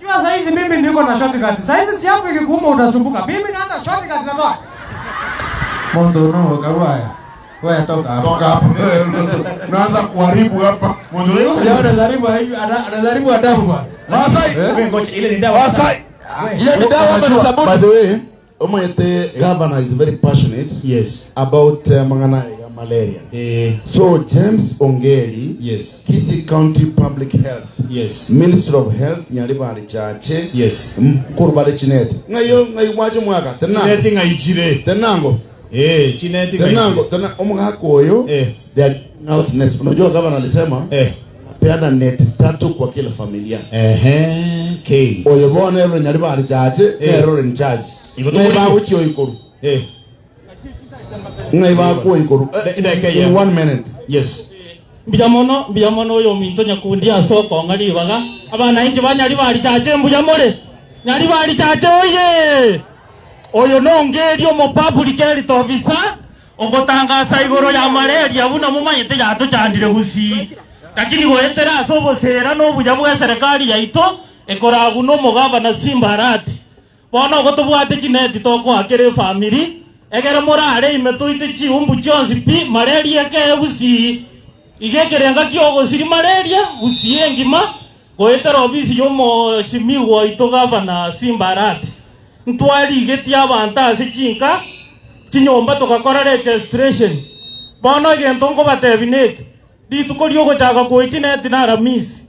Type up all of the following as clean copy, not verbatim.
Unajua saa hizi mimi niko na shortcut. Saa hizi siapo ikikuuma utasumbuka. Mimi naenda shortcut natoa. Monto no karwaya. Wewe toka hapo. Toka hapo. Unaanza kuharibu hapa. Leo anajaribu anajaribu adabu bwana. Masai. Wewe ngoja ile ni dawa. Masai. Ile ni dawa ama ni By sabuni? the way, Omaete governor is very passionate Yes. about mang'ana ya malaria. Eh, So James Ongeri, yes. Kisii County Public Health, Yes. Ministry of Health, Nyaribari Chache, Yes. Mkurubare Chinete. Ng'ayo ng'ai wacho mwaka tena. Chineti ng'aichire. Tenango. Eh, chineti Tenango, ng'aichire. tena omogaka oyo. Eh. They are out nets. Unajua governor alisema Eh. peana net tatu kwa kila familia. Ehe. K. Oyo bono ero Nyaribari Chache, Eh. ero in charge. Igo Ng'ai tokori- bagochia ikoru. Eh. Ng'ai bakwo ikoru. Dakika In eyemo. one minute. Yes. Mbuya mono, mbuya mono oyominto nyakundi ase okong'a ribaga. Abana inche ba Nyaribari Chache mbuya more? Nyaribari Chache oye! Oyo nongerie omopublic health officer ogotangasa igoro ya malaria buna momanyete yatochandire gusii. Lakini goetera ase obosera na obuya bwa eserekari yaito ekoragwa na omogavana Simba Arati. Bono igo tobwate chineti tokoakera efamiri egere morare ime toite chiumbu chionsi pi malaria ekee gusii. Iga ekerenga ki'ogosiri malaria gusii engima goetera ofisi y'omoshimiwa oito gavana Simba Arati. Ntwarigetie abanto ase chinka chinyomba togakora registration. Bono egento nkobatebia neke, rituko riogochaka koe chineti na Aramisi,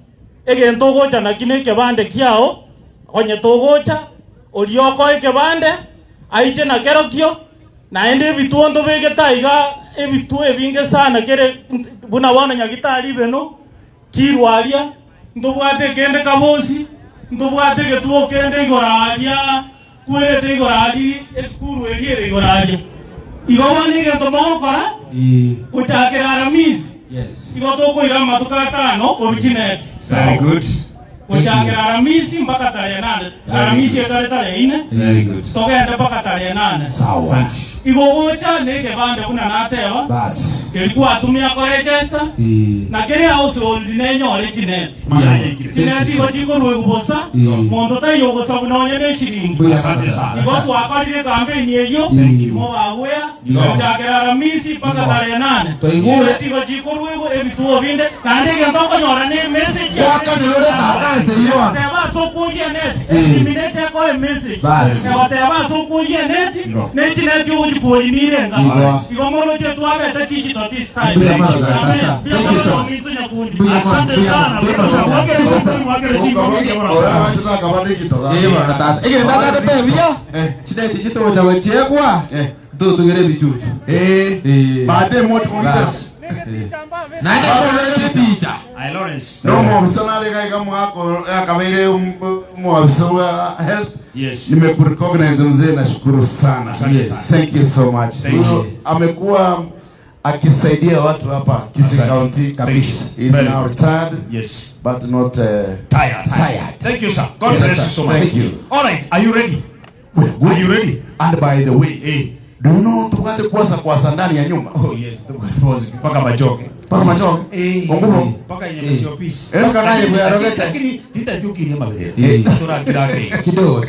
egento ogocha naki nekebande kiao, onye togocha, oria okoe ekebande, aiche nakerokio, naende ebituo ntobegete aiga ebituo ebinge sana kere buna bono Nyagitari ibeno, Kirwa aria, ntobwate ekende kabosi, ntobwate egetuo kende igoro aria kwerete igoro aria esukuru eria ere igoro aria. Igo bono egento mogokora, gochakera Aramisi, igo tokoira amatuko atano korwa chineti. Very good. Gochakera Aramisi mpaka tarehe nane. Aramisi ekare tarehe ine, Very good. togende mpaka tarehe nane. Asante. Igo gocha nekebande buna nateba, keria gwatumia koregesta, na keria household nenyore chineti. Chineti igo chikorwegwa bosa, monto taiyo ogosabu nonye ne eshiringi. Asante sana. Igo twakorire ecampaign eyio, mobagwea, gochakera Aramisi mpaka tarehe nane. Twaigure. Chineti igo chikorwegwa ebituo binde, naende egento okonyora ne emessage Gwakanire tata ase igo. Egoteba ase okwoyia eneti, esimi nete ekoa emessage. Bas. Egoteba ase okwoyia eneti, ne chineti ogochikwoyia nire enga. Igo. Igo moroche twabete digital this time. Mbuya mono tata. Amen. Mbuya Thank you, mono sir. ominto nyakundi. Mbuya mono, Asante mbuya sana. mono, mbuya mono. Mwakere chinguru, mwakere chinguru. Eh, bono tata. Egento tata tebia, chineti chitogocha gochiegwa, ntotugere ebichuchu. Eh. Baadaye moto kuitera. Bas. Naende korora egeticha. Aye Lawrence. No mwofisa nale kaiga mwako akabaire mwofisa wa health. Yes. Nimekurecognize mzee, nashukuru sana. Asante Yes. sana. Thank you so much. Thank you. Huyu Amekuwa akisaidia watu hapa Kisii Asante. County. Kabisa. He's Very now good. retired Yes. but not Tired. Tired. Thank you, sir. God Yes, bless sir. you so much. Thank you. All right. Are you ready? we're good. Are you ready? And by the way, Eh. do you know tupate kwasa kwasa ndani ya nyumba Oh yes. Mpaka machoke. mpaka machoke Eh. ongubo Mpaka yenye macho peace. Eh, Mpaka naye bwerogete. Lakini titachukirie mabere. Eh. Turakirake. Kidogo.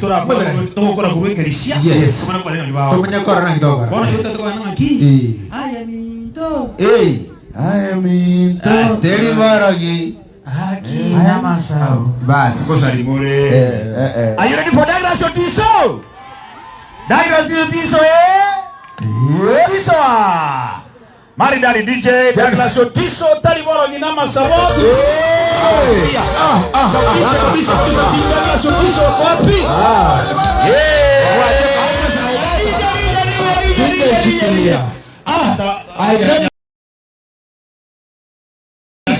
Turakora kuwekerisia. Yes. Tumana kwa lenga kibao. Tumenye korona kidogo. Bona yote tukwana ngaki. Eh. Aya minto. Eh. I mean Ah, Teri borogi. Haki na masao. Bas. Kosalimore. eh, eh, eh. Are you ready for Douglas Otiso? Douglas Otiso, eh? Otiso! ah. Maridadi DJ Douglas Otiso Taliboro Nyina Masabo. Kabisa kabisa kabisa Team Douglas Otiso wapi? Yeah. Shikilia. Ah, I tell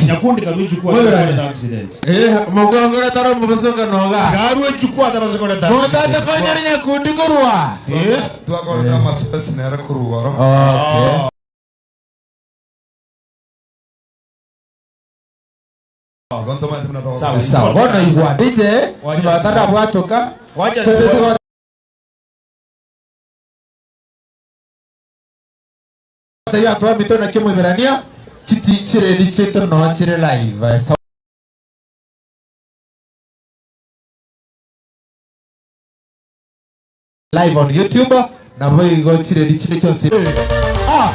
Nyakundi karwe chukua Wewe. atapata accident. Eh, mugongoro taro mubusuka noga. Karwe chukua atapata Mutata konyera nyakundi kurwa. Eh? twakorete amasipesi nere korwa oro Okay. igo ntomanyete buna Sawa. togokora. Sawa. Bono igwa DJ, Wacha- nibatara bwatoka. Wacha- Twende tugo- Taiyo atwa mito na kimwiberania chiti chiredi chito no chire live. Live on YouTube naboigo chiredi chinde chionsi. Ah!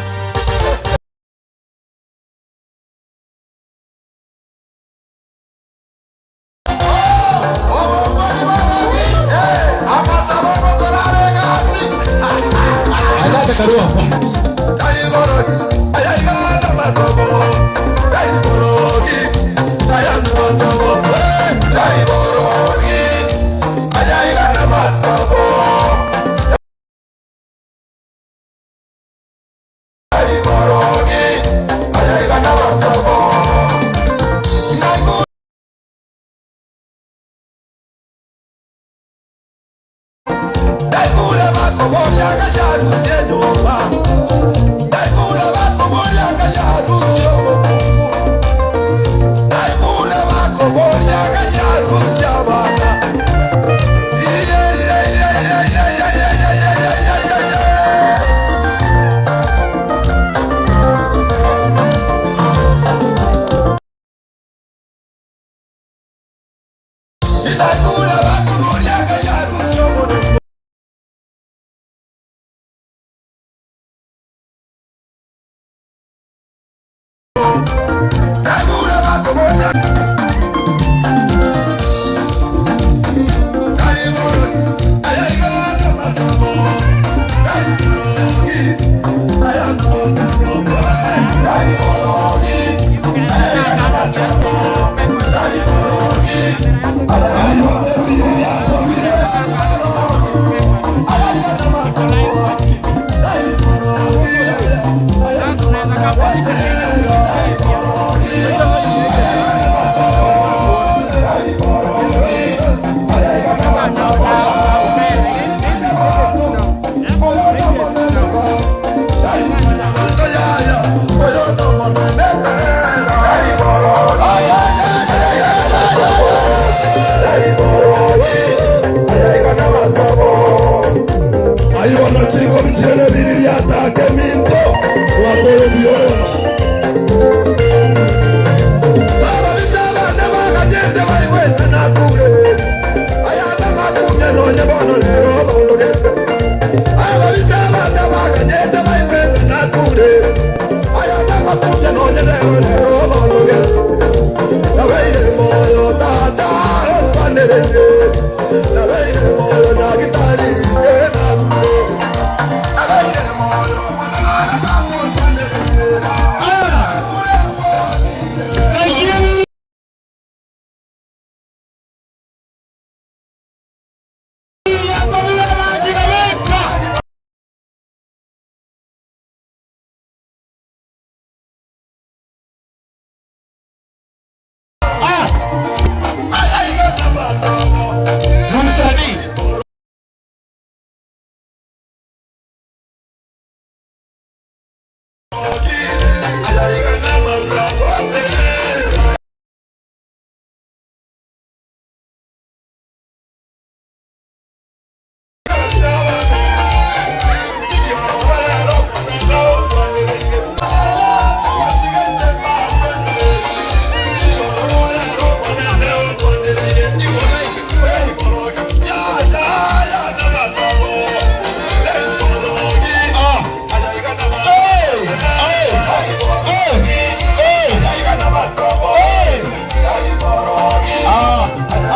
Agate karua.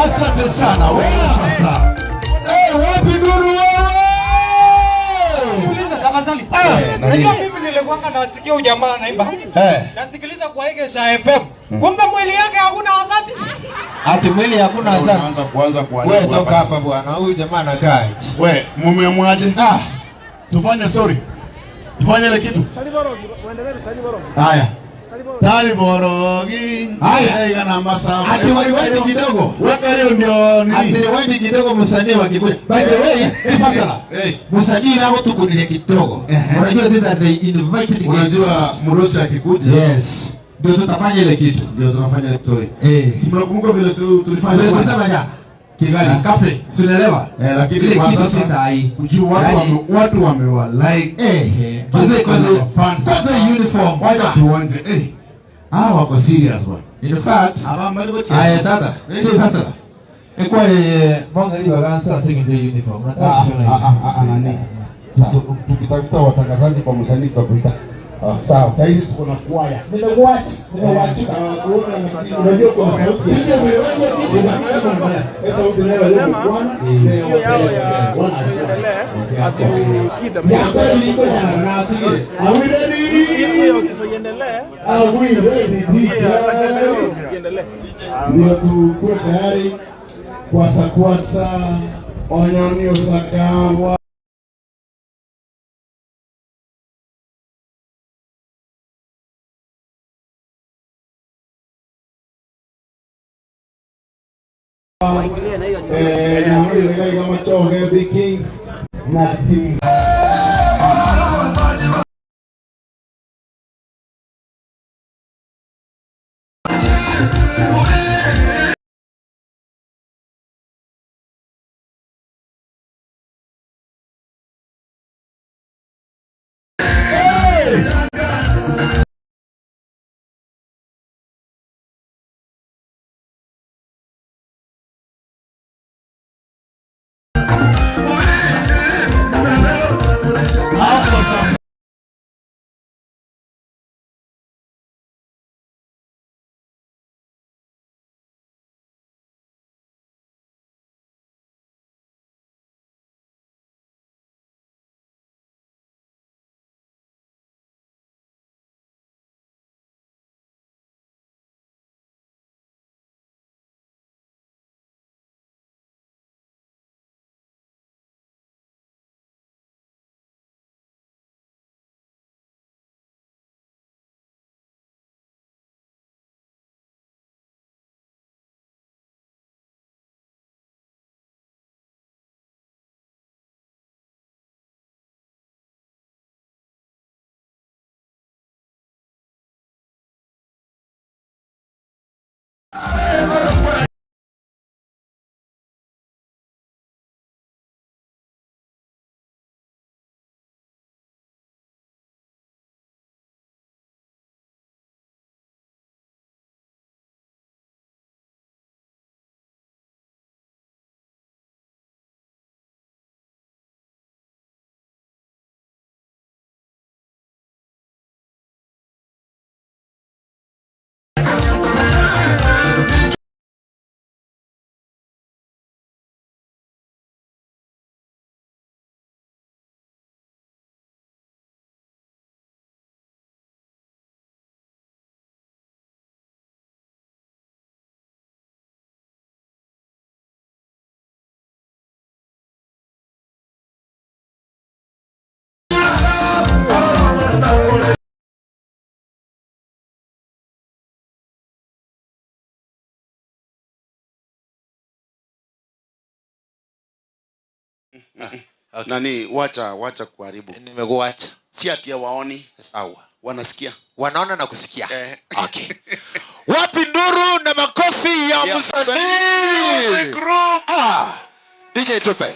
Asante sana wewe sasa. Eh, wapi nuru wewe? Niulize tafadhali. nani? Unajua mimi nilikuwanga nasikia huyu jamaa anaimba. Eh. Nasikiliza kwa Egesha FM. Kumbe mwili yake hakuna asante. Ati mwili hakuna asante. Unaanza kuanza kuharibu Wewe toka hapa hapa sasa. bwana, huyu jamaa anakaa hichi. We, mumeamwaje? Ah, Tufanye story. Tufanye ile kitu. Haya. Tari borogi. Haya. Aiga na masaba. Ati wariwaini kidogo. Weka hiyo ndio Ati nini? rewind kidogo msanii wakikuja. By the way, Kifakala. Eh. Msanii nako tukulie kidogo. Ehe. Unajua these are the invited guests. Unajua mrusi akikuja Yes. Ndio tutafanya ile kitu. ndio tunafanya story. Eh. Si mnakumbuka vile tu tulifanya Ndio kwanza? tunasema jana. Kigali. Kapre, si unaelewa? Eh, lakini ile kwa kitu sasa si sahi. Kujua watu Yaani- wame, watu wamewa like Eh, kwanza kwanza fans. kwanza uniform. Wacha tuanze. Eh. Hawa wako serious bwana. In fact, Aba mbaliko cheza. Aya tata, Eh. chief hasara. Ekwaya eye mong'e ribaga nse ase eng'encho ya uniform. Ah, ah, ah, ah, nani tukitafuta watangazaji kwa msanii tutakuita. Sawa. Saa hizi tuko na kwaya. Nimekuacha, nimekuacha. Unajua kuna sauti ya sauti nayo ya Bwana na ya Bwana. Ya kweli iko na natigire. Are we ready? Are we ready? DJ? Ndio tukuwe tayari kwasa kwasa onyoni osakawa. Eh, na kama Choge Big Kings na timu. Nani, wacha wacha kuharibu. Nimekuacha. Si ati waoni, Sawa. wanasikia. Wanaona na kusikia. Eh. Okay. Wapi nduru na makofi ya Yeah. msanii? Ah. DJ tupe.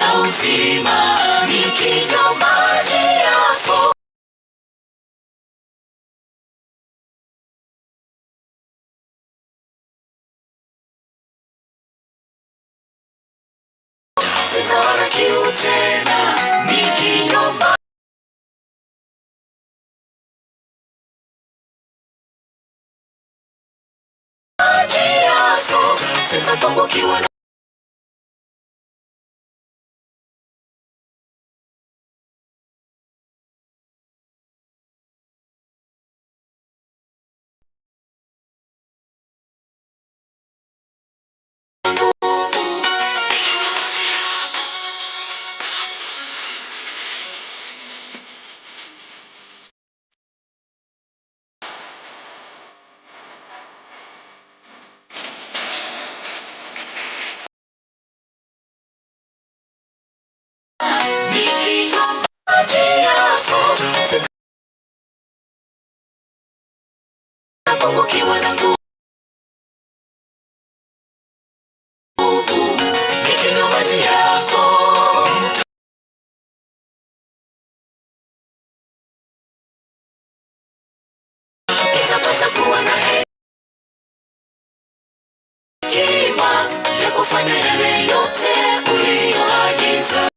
ya uzima, nikinywa maji yako sitaona kiu tena, nikinywa maji yako sitapungukiwa na nikinywa maji yako sitapungukiwa na nguvu, nikinywa maji yako nitapata kuwa na hekima ya kufanya yale yote uliyoagiza.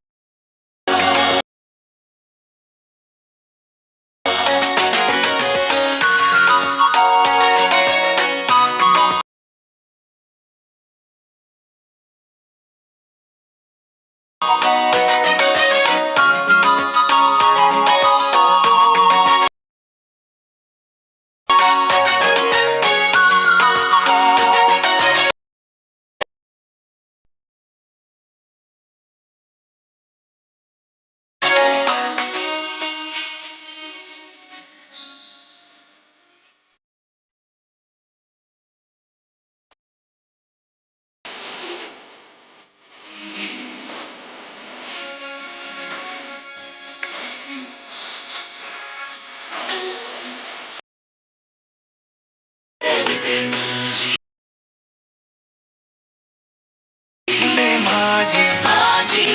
Maji, maji.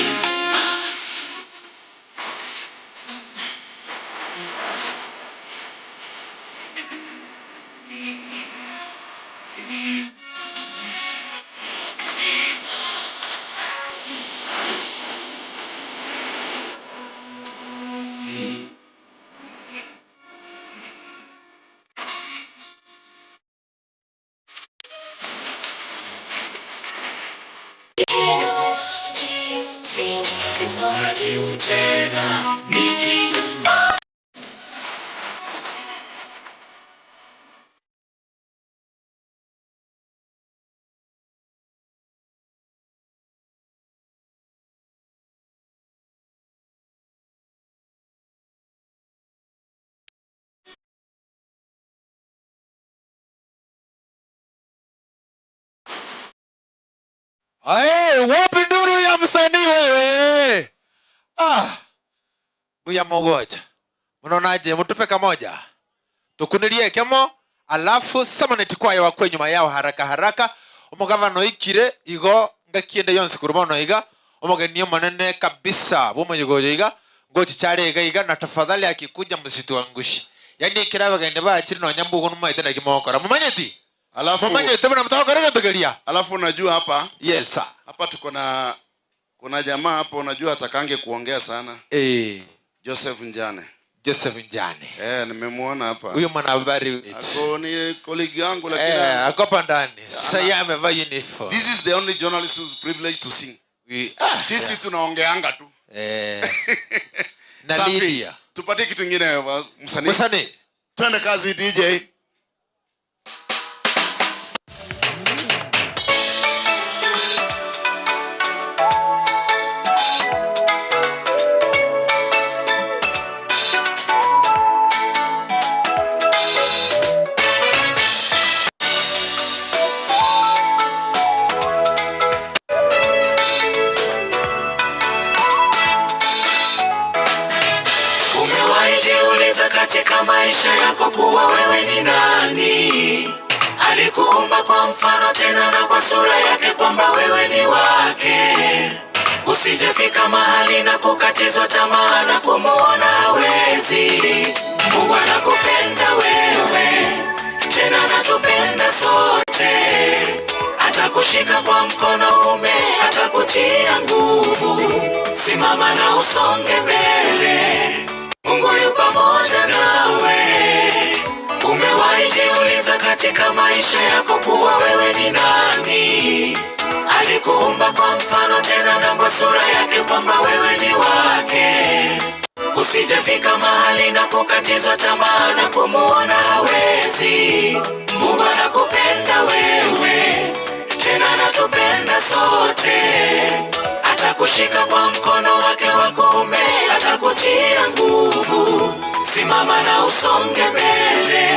Sitaona kiu tena, nikinywa Ae, wapi nduru ya msanii wewe? Ah, buya mogoja. Mnaonaje? Mtupe kamoja. Tukunilie kemo, alafu samaneti kwayo wakwe nyuma yao haraka haraka. Omugavano ikire igo ngakiende yonsi kurubono iga. Omugeni manene kabisa bumuyigoyo iga ngochi chare iga iga na tafadhali akikuja msituangushe. Yaani kiraba gende ba chiri no nyambugo numaite na kimokora. Mumanyeti? Alafu Mumanyete bwana mtakora ndogeria. Alafu unajua hapa Yes sir. Hapa tuko na kuna jamaa hapa unajua atakange kuongea sana. Joseph Njane. Joseph Njane. Nimemuona hapa. Huyo mwanahabari. Ako ni colleague yangu lakini Ako hapa ndani. Sasa yeye amevaa uniform. This is the only journalist who's privileged to sing. Sisi tunaongeanga tu. Na Safi. Lydia. Tupatie kitu kingine msanii. Msanii. Twende kazi DJ. Umewahi jiuliza katika maisha yako kuwa wewe ni nani? Alikuumba kwa mfano tena na kwa sura yake, kwamba wewe ni wake. Usijefika mahali na kukatizwa tamaa na kumuona hawezi. Mungu anakupenda wewe, tena anatupenda sote. Atakushika kwa mkono ume, atakutia nguvu. Simama na usonge mbele, Mungu yu pamoja nawe. Umewahi jiuliza katika maisha yako kuwa wewe ni nani? Alikuumba kwa mfano tena na kwa sura yake, kwamba wewe ni wake. Usijefika mahali na kukatizwa tamaa na kumuona hawezi. Mungu anakupenda wewe, tena anatupenda sote. Atakushika kwa mkono wake wa kuume, atakutia nguvu. Simama na usonge mbele,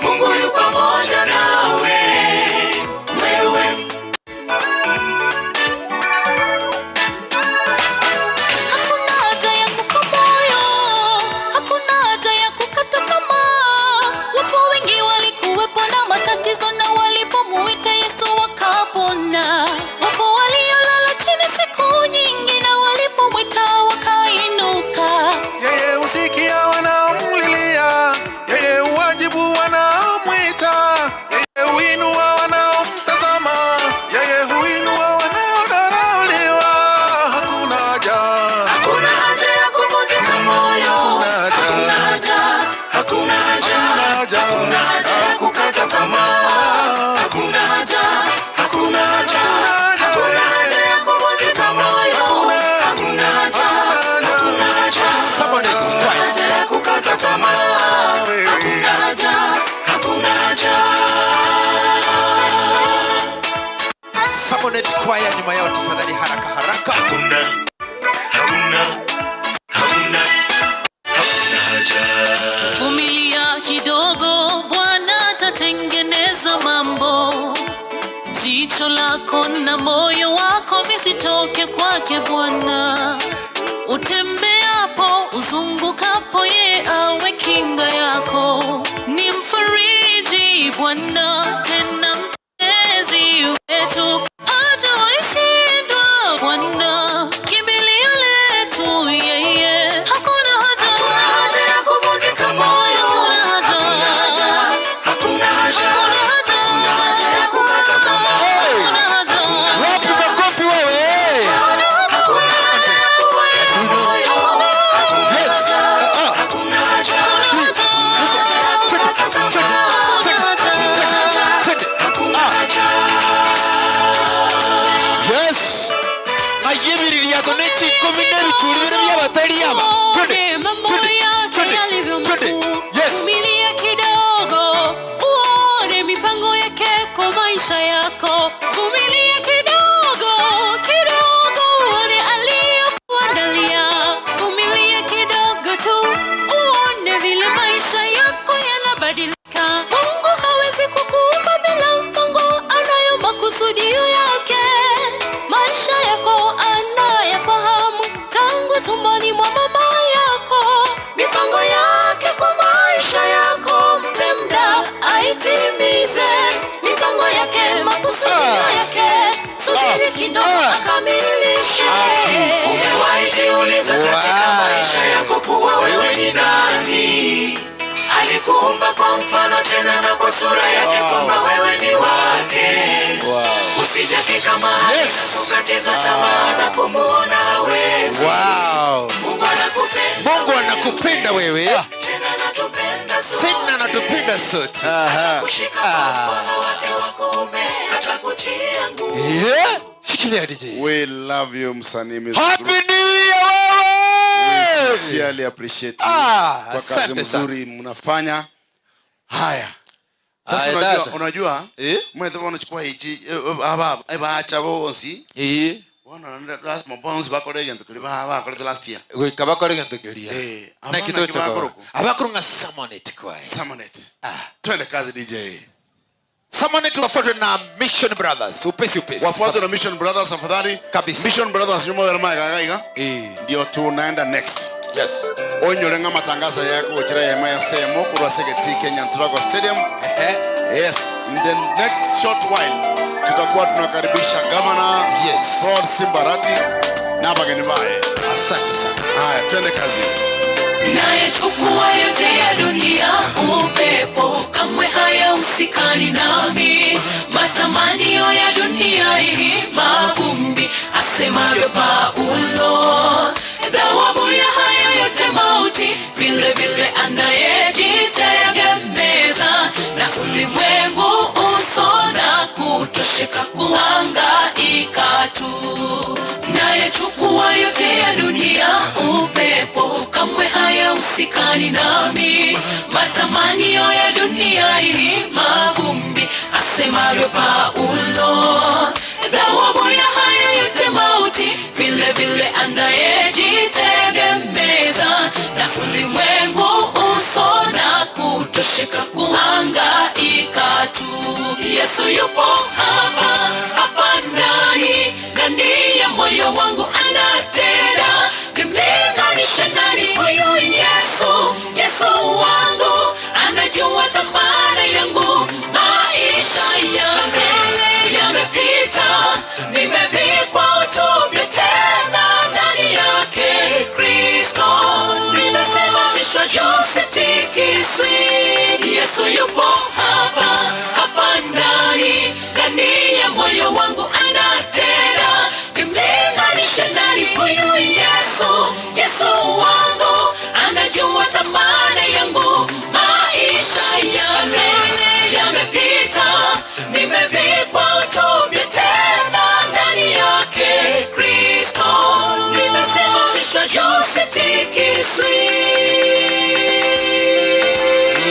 Mungu yu pamoja nawe wewe. Hakuna haja ya kufa moyo, hakuna haja ya kukata tamaa. Wapo wengi walikuwepo na matatizo na walipomuita Yesu wakapona. Wapo waliolala chini siku nyingi na walipomwita wakainuka. Yeye husikia wanaomlilia, yeye huwajibu wanaomwita, yeye huinua wanaomtazama, yeye huinua wanaodharauliwa. Hakuna haja, Hakuna haja ya kuvunjika moyo, hakuna haja, hakuna haja, hakuna haja ya kukata tamaa, hakuna haja, hakuna haja, hakuna haja ya kuvunjika moyo, hakuna haja, hakuna haja, hakuna haja ya kukata tamaa, hakuna haja, hakuna haja. Samonet Choir nyuma yao tafadhali, haraka haraka. Hakuna, hakuna, hakuna, hakuna haja. Vumilia kidogo, Bwana atatengeneza mambo. Jicho lako na moyo wako visitoke kwake Bwana. Utembeapo, uzungukapo, yeye awe kinga yako. Ni mfariji Bwana, tena mtetezi wetu. Hajawahi shindwa Bwana, kimbilio letu yeye. Hakuna haja, Hakuna haja ya kuvunjika moyo, hakuna haja, hakuna haja, hakuna haja ya kukata tamaa, Wapi makofi wewe? hakuna haja ya kuvunjika moyo, hakuna Yes. haja, Ah, ah. hakuna haja, hakuna haja ya kukata tamaa, hakuna haja, Twende. hakuna haja. Yes. Ngayebiririato n'ekikumi n'ebicuri bire by'abatari aba. Twende. Uone mambo Twende. yake Twende. yalivyo Twende. makuu. Yes. Vumilia kidogo, uone mipango yake kwa maisha yako. Vumilia kidogo, kidogo, uone aliyokuandalia. Vumilia kidogo tu, uone vile maisha yako yanabadilika. Mungu hawezi kukuumba bila mpango, anayo makusudio yake. Maisha yako anayafahamu tangu tumboni mwa mama yako. Mipango yake kwa maisha yako, mpe muda aitimize. Mipango yake, makusudio yake, subiri kidogo akamilishe. Umewahi jiuliza katika maisha yako kuwa wewe ni nani? Alikuumba kwa mfano tena na kwa sura yake, kwamba wewe ni wake. Usijefika mahali Yes. na kukatizwa tamaa na kumuona hawezi. Wow. Mungu anakupenda Mungu anakupenda wewe. tena anatupenda sote. Tena anatupenda sote. Atakushika kwa mkono wake wa kuume, atakutia nguvu. Yeah. Shikilia DJ. We love you msanii Music Happy Group. New Year wewe. We sincerely appreciate you Ah, kwa kazi asante sana. mzuri mnafanya. Haya. Sasa Aya, unajua dada. unajua Eh? mwethe wanachukua ichi aba eba bonsi Eh. bona lazima bonsi bakore gento kuri ba bakore last year. Goika bakore gento keria. Eh, Na abana kitocho. kibakoruku. Abakurunga Samonet Choir. Samonet. Ah. Twende kazi DJ. Samonet wafuatwe na Mission Brothers. Upesi upesi. Wafuatwe na Mission Brothers tafadhali. Kabisa. Mission Brothers nyuma ya mic agaiga. Eh. Ndio tunaenda next. Yes. Onyorenga matangazo yako chira ya maya semo kurwa Segeti Kenya Ntrago Stadium. Ehe. Yes, in the next short while tutakuwa tunakaribisha Governor Yes. Paul Simbarati Na abageni baye. Asante sana. Haya, twende kazi. Nayachukua yote ya dunia upepo, kamwe hayahusikani nami. Matamanio ya dunia hii mavumbi, asemavyo Paulo. Thawabu ya haya yote mauti, vile vile anayejitegemeza na ulimwengu uso na kutosheka kuhangaika tu. Nayachukua yote ya dunia upepo, kamwe hayahusikani nami. Matamanio ya dunia hii mavumbi, asemavyo Paulo. Thawabu ya haya yote mauti, vile vile anayejitegemeza na ulimwengu uso na kutosheka kuhangaika tu. Yesu yupo hapa hapa ndani ndani ya moyo wangu anatenda, nimlinganishe nani huyu Yesu? Yesu wangu anajua thamani yangu, maisha yame yamepita, nimevikwa utu tena ndani yake Kristo, nimesimamishwa juu sitikiswi. Yesu yupo hapa hapa ndani ndani ya moyo wangu anatenda, nimlinganishe nani huyu Yesu? Yesu wangu anajua thamani yangu, maisha yame yamepita, nimevikwa utu tena ndani yake Kristo, nimesimamishwa juu sitikiswi.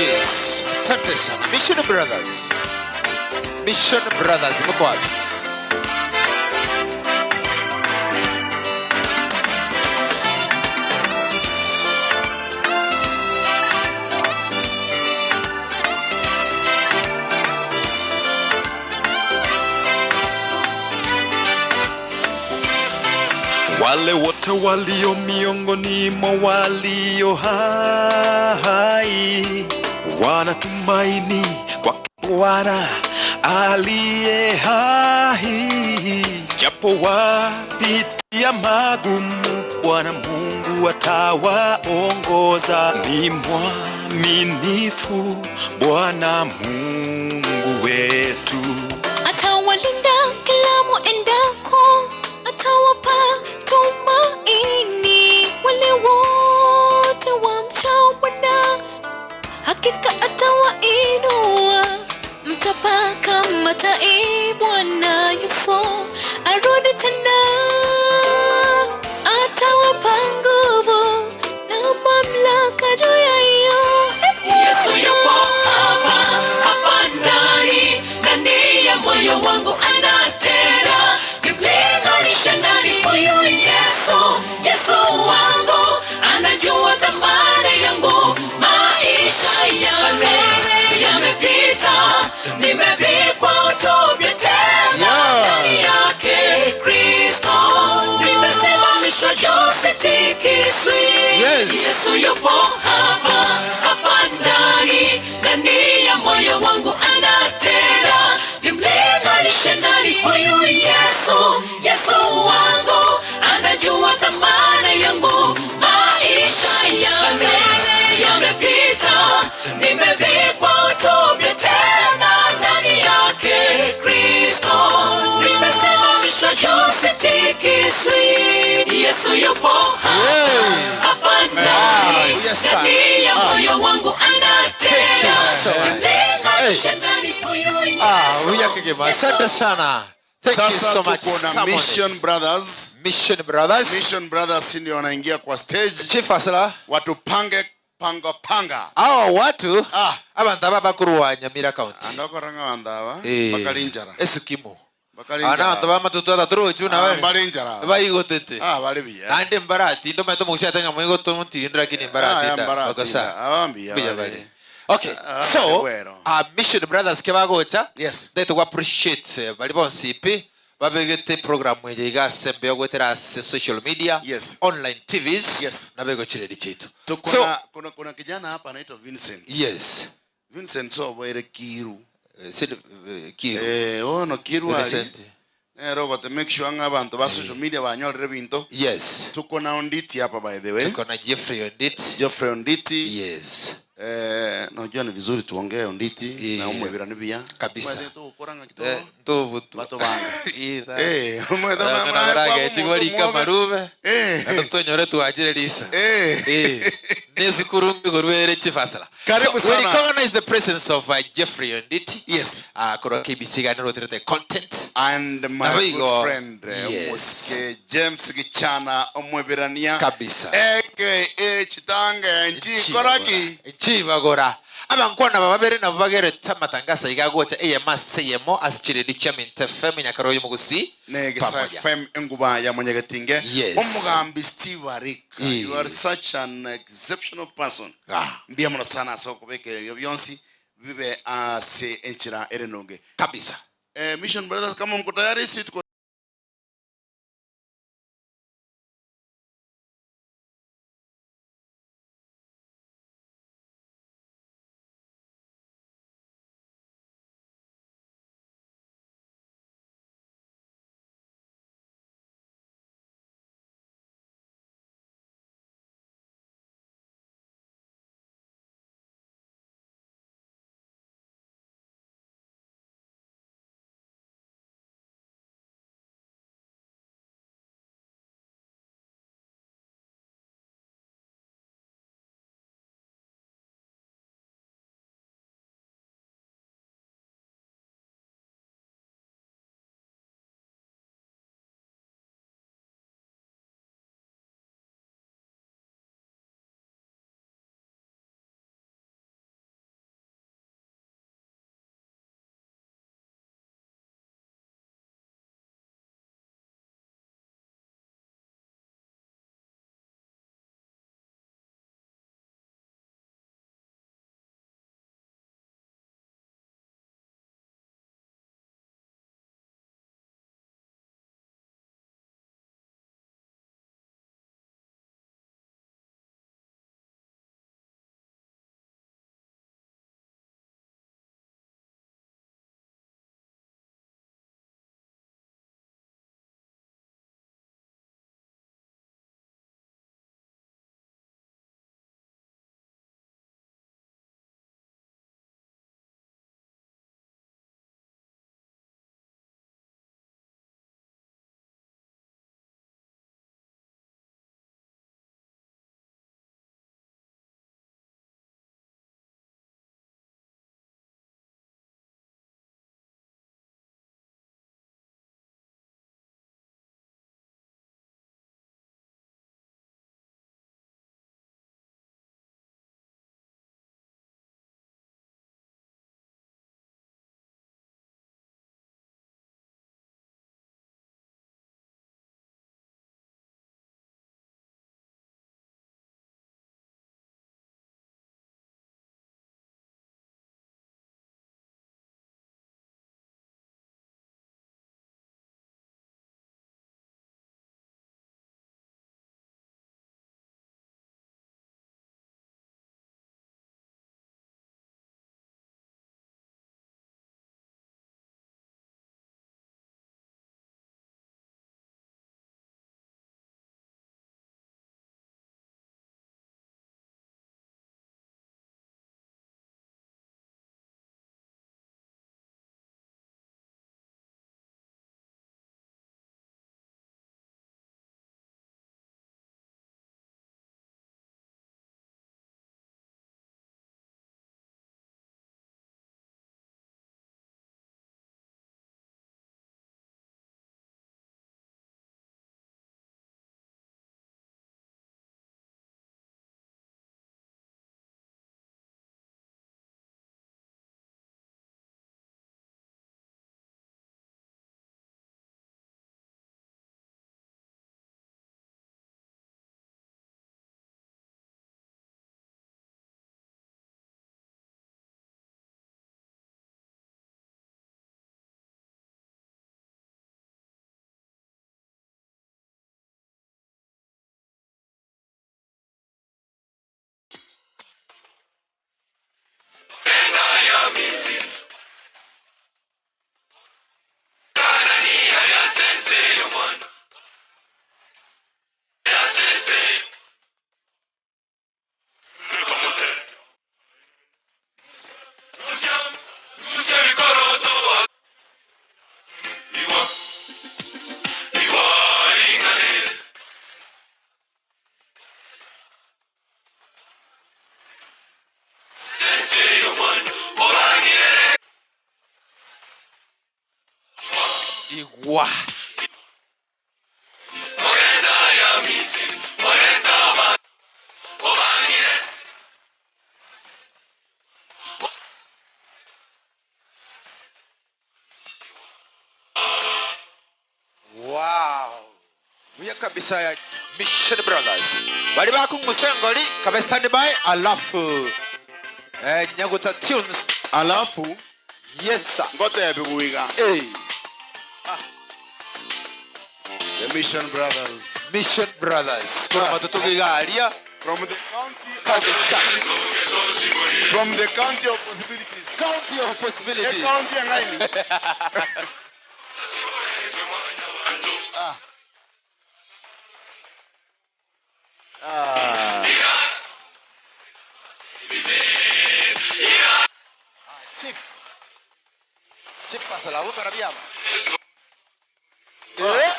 Yes. Asante sana. Mission Brothers. Mission Brothers mko wapi? Wale wote walio miongoni mwa walio hai wanatumaini kwa Bwana aliye hai, japo wapitia magumu, Bwana Mungu atawaongoza. Ni mwaminifu Bwana Mungu wetu. Atawalinda kila muendako, atawapa tumaini wale wote wamchao Bwana, hakika atawainua. Mtapaka matai Bwana Yesu arudi tena, atawapa nguvu na mamlaka juu ya hiyo. Yesu yupo hapa hapa ndani ndani ya moyo wangu anatenda, nimlinganishe nani huyu Yesu? Yesu wangu anajua thamani yangu, maisha yame yamepita, nimevikwa utu tena ndani yake Kristo, nimesimamishwa juu sitikiswi. Yesu yupo hapa hapa ndani ndani ya moyo wangu anatenda, nimlinganishe nani huyu Yesu? Yesu wangu anajua thamani yangu, maisha yame yamepita, nimevikwa utu tena ndani yake Kristo, nimesimamishwa juu sitikiswi. Yesu yupo hapa hapa ndani ndani ya moyo wangu anatenda, nimlinganishe nani huyu Ah, Yesu? huyu akigema. Asante sana. Thank you Sasa so much. tuko na Simon. Mission Brothers. Mission Brothers. Mission Brothers ndio wanaingia kwa stage. Chief Asala. Watupange panga panga. Hawa watu abantu aba bakurwa Nyamira County. Andakoranga bandaba Eh. bakalinjara. Esukimu. Bakalinjara. Ana abantu bamatutu ataturochu na Ah, bale. mbalinjara. Baigotete. Ah, bali biya. Nande mbaratinda maito muguciatenga mwigoto mutinda lakini Ah, ya mbaratinda. mbaratinda. Bakosa. Abambiya Mbuya bali. bali. Okay. Ah, So, bwero. Mission Brothers ke bagocha. Yes. They to appreciate bali bonsipi babegete program eye igasembe ogwetera ase social media yes. online tvs Yes. nabegochireri chitu Tuko so na kuna, kuna kijana hapa anaitwa Vincent. Yes. Vincent so boere Kiru. Kiru. Eh, ono Kiru ali. Vincent. Nere ogote make sure ng'a abanto ba social media banyorire ebinto. Yes. Tuko na Onditi hapa by the way. Tuko na Jeffrey Onditi. Geoffrey Onditi. Yes. Eh, najua ni vizuri tuongee Onditi na umwebirani buya. Kabisa. Mwethe togokora ng'a kidogo. Eh, ntobutu. Batobanga. Itha. Eh, omwethe Eh, mwana kana barage kwabo chigwarika omonto mwobe. marube. Eh. Nato twenyore twachire risa. Eh. Eh. Nesukuru ngigorwere chifasala. Karibu so, we sana. recognize the presence of Jeffrey Onditi. Yes. Korwa KBC gani rotirete content. And my Nabigo. good friend eh, Yes. Omosike James Gichana omweberania Kabisa. aka Chitange nchikoraki Chibagora. Abankwana bababere nabo bagerete amatangasa igagocha eyemo ase eyemo ase chiredi chia Mint FM nyakaro y'omugusi. Negesa Pamoja. FM enguba ya Mwenyegetinge. Yes. Omugambi Steve Arika. Eh. You are such an exceptional person. Ah. Mbuya mono sana ase okobeka ebyo bionsi bibe ase enchera ere nonge. Kabisa. Eh, Mission Brothers kama mko tayari si tuko Wa. Wow. Buya kabisa ya Mission Brothers. Bali bakung'usa engori kabe standby alafu eh, Nyaguta Tunes. Alafu Yes sir. ngotebi guiga Hey. The Mission Brothers. Mission Brothers. Kuna matoto gigaria From the county kabisa. From the county of possibilities. County of possibilities. E county ya ngaini. Ah. Ah. Chief. Chief pasala bumera byama. Eh?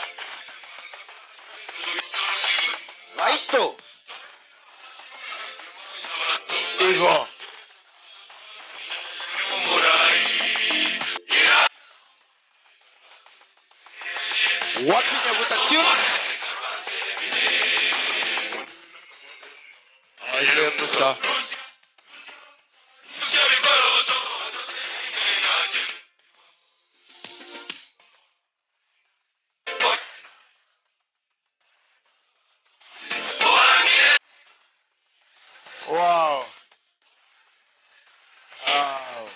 Baito. Igo. Wapi Nyaguta Tunes? Aye Musa. Wow. Wow.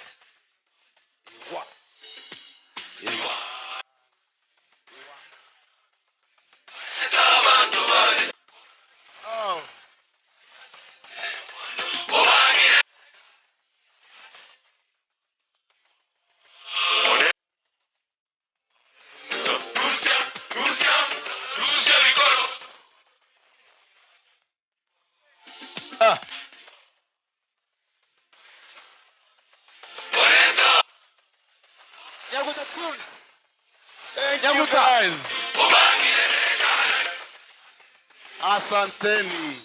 Wa. Oh. Ah. Nyaguta Tunes. Thank you Nyaguta. guys. Asanteni.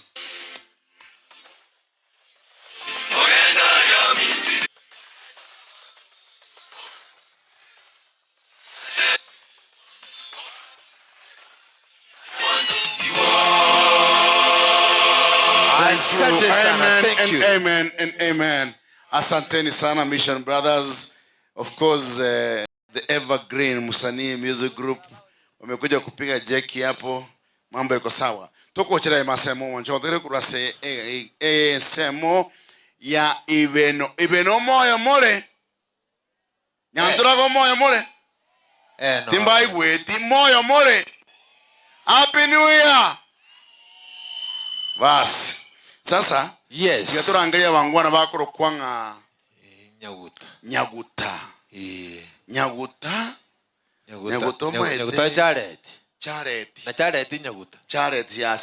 Thank you. Asante sana. Amen Thank and you. amen and amen. Asanteni sana Mission Brothers. Of course, the Evergreen Musanii Music Group wamekuja kupiga jeki hapo, mambo iko sawa. Tukuchira masemo wancho kurase semo ya ibeno ibeno moyo more nyanturago moyo more Eh, no. timbaigweti moyo more. Happy New Year. Basi sasa Yes. tiga turangeria bangwana bakorokwa ng'a Nyaguta. Nyaguta. Eh. Nyaguta. Nyaguta. Nyaguta omwete. Nyaguta Jared. Charet. Na Jared Nyaguta. Charet ya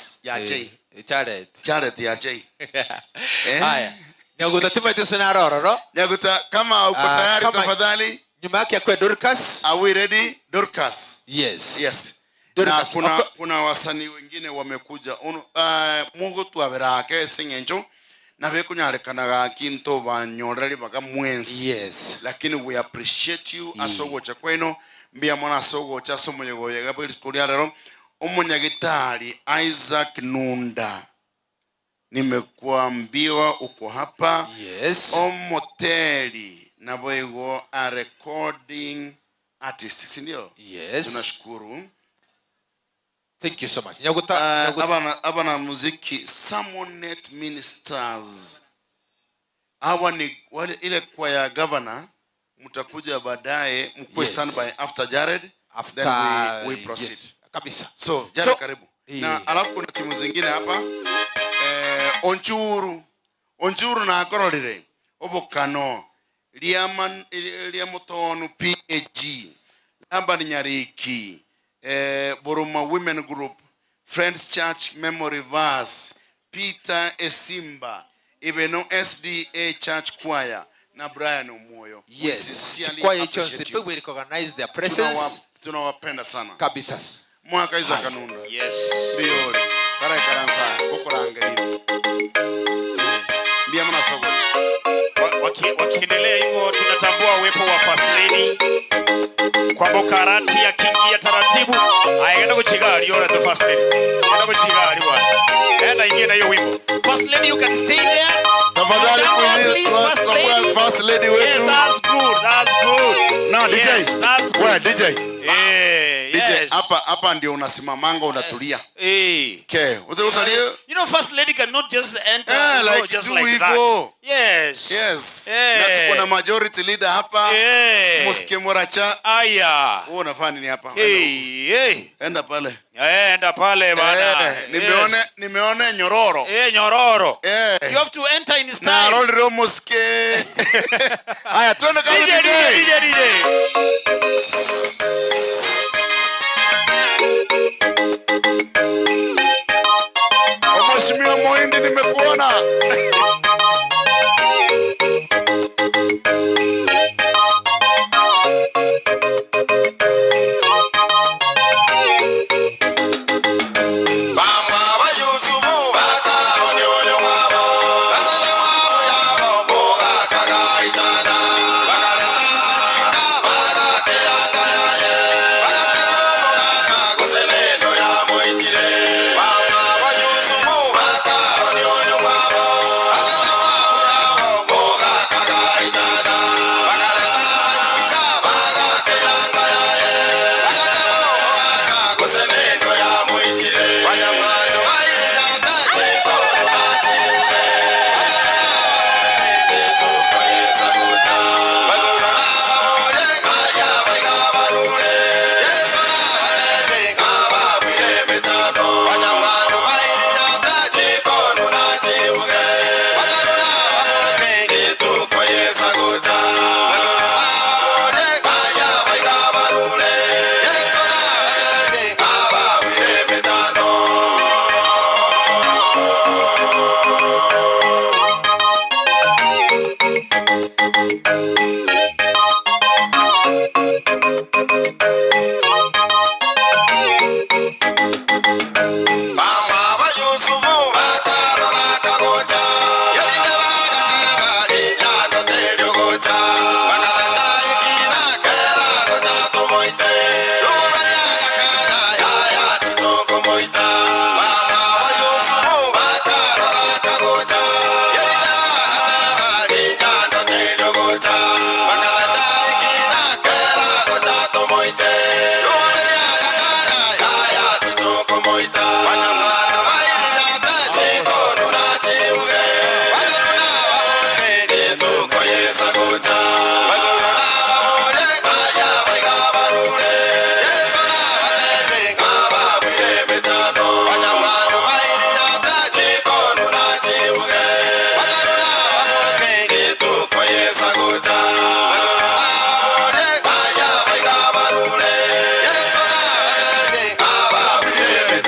J. Eh, Jared. Charet ya J. Eh? Haya. Nyaguta timaite sinarororo. Nyaguta kama uko Ah, tayari kama- tafadhali. Nyuma yake akwe Dorcas. Are we ready? Dorcas. Yes. Yes. Na Dorcas. kuna Oko- kuna wasanii wengine wamekuja Uno, mungu twaberake sing'encho na bekunyarekanaga kinto banyoreri baka mwensi. Yes. Lakini we appreciate you asogocha kweno mbia mwana asogocha asomonyegoyega kuria rero omunyagitari Isaac Nunda, nimekuambiwa uko hapa. Yes. Omoteli naboigo a recording artist, si ndio? Yes. Tunashukuru. Thank you so much. Nyaguta, Nyaguta. Abana muziki Samonet Ministers, hawa ni wale ile kwa ya governor, mtakuja baadaye mkuwe Yes. standby after Jared, After, then we proceed. Yes. Kabisa. So Jared, So, karibu. eh. Na alafu kuna timu zingine hapa Onchuru Onchuru na akororire obokano lia mutonu PAG Laban Nyariki Boroma Women Group, Friends Church Memory Verse, Peter Esimba, Ibeno SDA Church Choir na Brian Omoyo. We Yes. sincerely Choir hicho appreciate you. we recognize their presence. Tunawapenda sana. Kabisa. Mwaka iza kanunda. Yes. Biori. Kara karansa kokorangerire. Mbia mna soko. Wakiendelea hivyo tunatambua uwepo wa First Lady Kwamboka Arati akiwa Ingia taratibu. Aya, enda kuchigari yora the first lady. Enda kuchigari bwana. Enda ingie na hiyo wimbo. First lady you can stay there. Tafadhali Down there, kuingia- please, first lady. First lady wetu. Yes, that's good. That's good. No, DJ. Yes, that's good. Wewe, DJ. Eh, DJ, yes. hapa hapa ndio unasimamanga unatulia. Eh. Okay. Utakusalia? You know, first lady cannot just enter Eh, and go like just do like that. hivyo. Yes. Yes. Eh. Na tuko na majority leader hapa. Eh. Mosike Moracha. Aya. Wewe unafanya nini hapa? Hey, hey. Enda pale. Eh, enda pale bana. Eh, nimeona nimeona nyororo. Eh, nyororo. Eh. You have to enter in style. Na roll roll mosike. Haya, twende kazi DJ, DJ. DJ, DJ. Mheshimiwa Moindi nimekuona.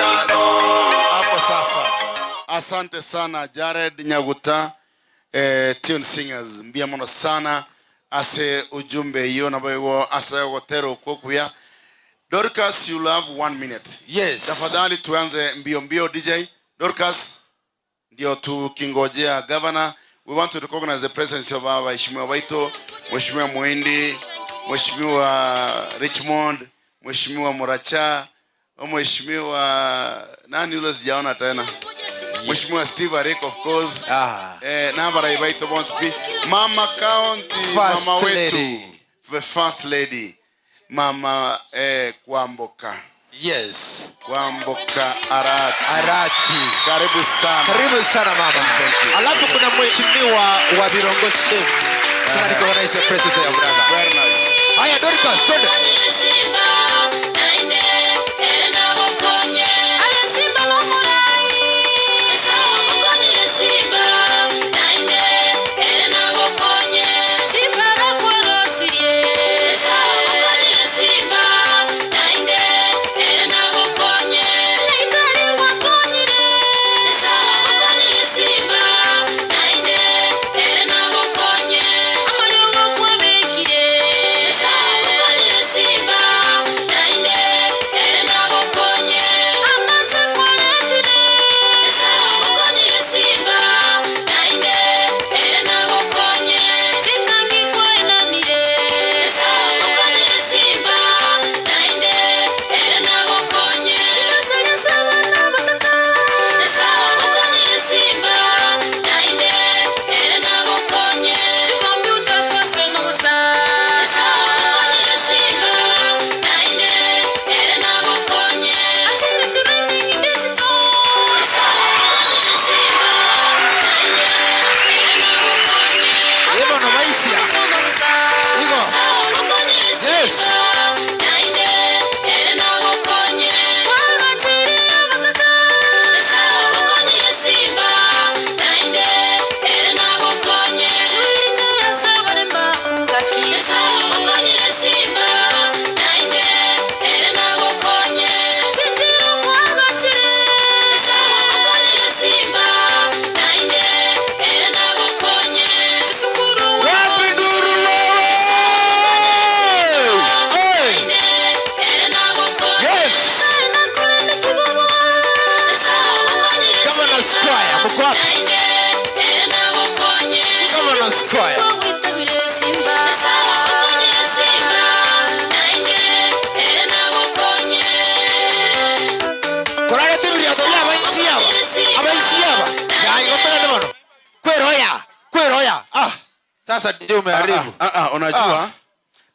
Hapo sasa. Asante sana Jared Nyaguta eh, Tune Singers mbia mono sana ase ujumbe iyo nabo ase gotero kokuya Dorcas you have one minute. Yes. Tafadhali tuanze mbio mbio DJ Dorcas ndio tukingojea governor. We want to recognize the presence of our waheshimiwa waito, Mheshimiwa Muindi, Mheshimiwa Richmond, Mheshimiwa Muracha, Mheshimiwa nani yule sijaona tena? Mheshimiwa Steve Arik of course. Ah. Eh, namba raibaito Bonsby. Mama County, First mama wetu. lady. The first lady. Mama Kwamboka. Yes. Kwamboka Arati. Arati. Karibu sana. Karibu sana mama. Alafu kuna mheshimiwa wa Birongo Shim. Tuna recognize your presence there brother. Very nice. Haya Dorcas, twende. Simba, Iko wapi? Governors Choir. Korarete ebirioto bia abaisi aba. Abaisi aba. Yai gotagende mono. Kweroya. Kweroya. Ah. Sasa DJ umeharibu. Ah, ah, unajua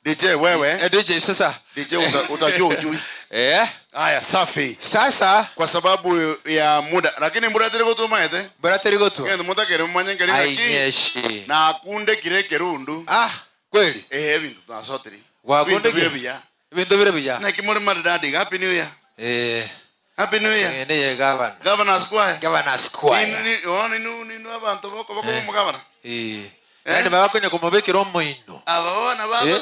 DJ wewe. Eh, DJ sasa. DJ utajua ujui. Eh? Haya, safi. Sasa kwa sababu ya muda, lakini mbura tiri gutumaete. Mbura tiri gutu. Ngende mutakere mumanye ngeri naki. Ainyeshi. Na akunde kire kerundu. Ah, kweli. Eh, bintu twasotiri. Wakunde Bintu bire kire? biya. Bintu bire biya. Naki muri maridadi. Happy New Year. Eh. Happy New Year. Eh, ndiye governor. Governor's choir. Governor's choir. Ninu ni oh ninu ninu abantu boko boko mu governor. Eh. Yani babakonya kumubikira omoino. Ababona baba. Eh.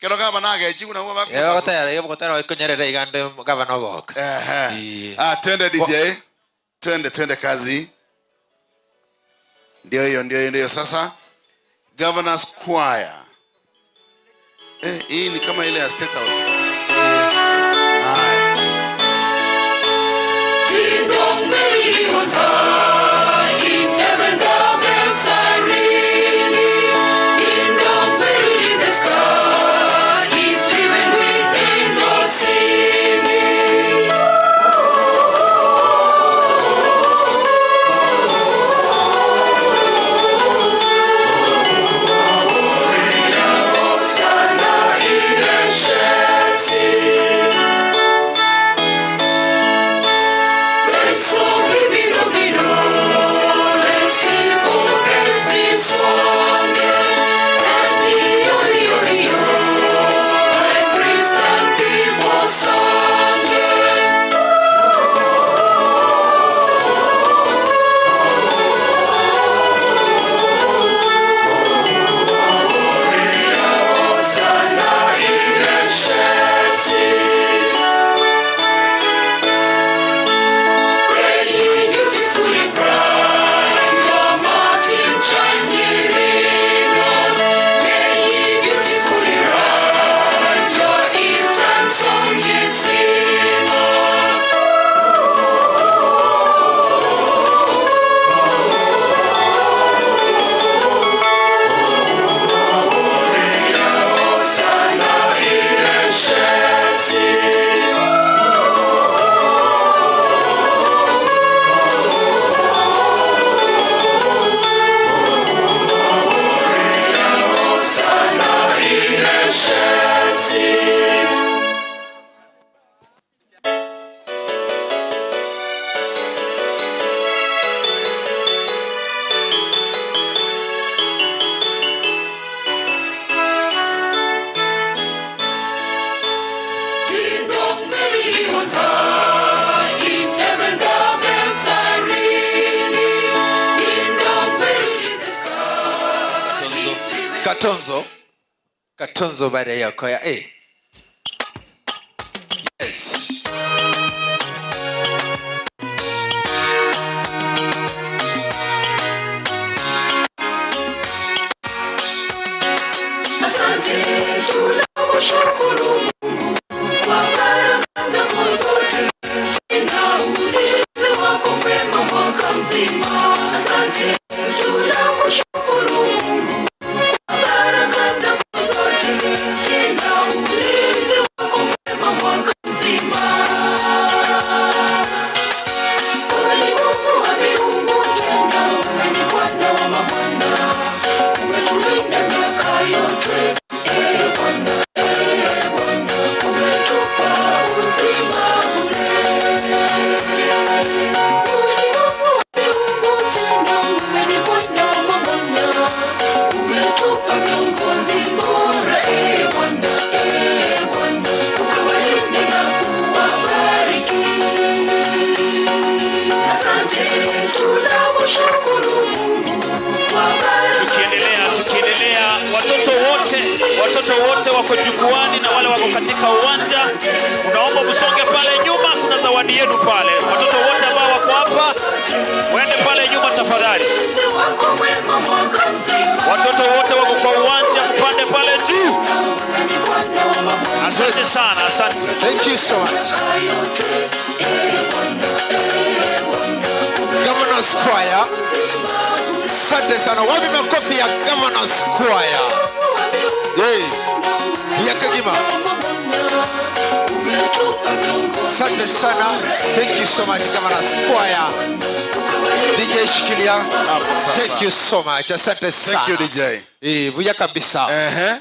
Kero gavana agechi kuna bako. Eh, bagotera, eh, bagotera bakonyerera igande governor ogoka. Eh. Ah, twende DJ. Twende twende kazi. Ndio hiyo, ndio hiyo, ndio sasa. Governor's Choir. Eh, hii ni kama ile ya State House. Haya. Kingdom merrily on high, in heaven the bells are ringing. Kingdom verily the sky is driven with angels singing. Hosanna in excelsis. Excelsis. Praying beautifully bright, your Martin chime nearing us. May ye beautifully right, your eastern song ye sing us. Hosanna in excelsis. Hosanna in excelsis. Kingdom merrily on high, in heaven the bells are ringing. Kingdom verily the sky is driven. Katonzo. Katonzo baada ya kwaya. Eh. Yes. Asante, tunakushukuru Mungu kwa baraka zako zote, tena ulinzi wako mwema mwaka mzima. Asante, tunakushukuru Mungu kwa baraka zako zote, tena ulinzi wako mwema mwaka mzima. Wewe ni Mungu wa miungu, tena wewe ni Bwana wa mabwana, umetulinda miaka yote. Ee Bwana, ee Bwana, umetupa uzima bure. Wewe ni Mungu wa miungu, tena wewe ni Bwana wa mabwana, umetupa viongozi bora. Ee Bwana, ee Bwana, ukawalinde na kuwabariki. Asante, tunakushukuru Mungu kwa baraka Tukiendelea, tukiendelea, watoto wote, watoto wote wako jukwani na wale wako katika uwanja, unaomba msonge pale nyuma, kuna zawadi yenu pale. Watoto wote ambao wako hapa, waende pale nyuma tafadhali. Watoto wote wako kwa uwanja, mpande pale juu. Asante sana, asante. Thank you so much. Governor Governor's Choir. Asante sana. Wapi makofi ya Governor's Choir? Hey. Ya Kagima. Asante sana. Thank you so much Governor's Choir. DJ shikilia. Hapo sasa. Thank you so much. Asante sana. Thank you DJ. Eh, buya kabisa.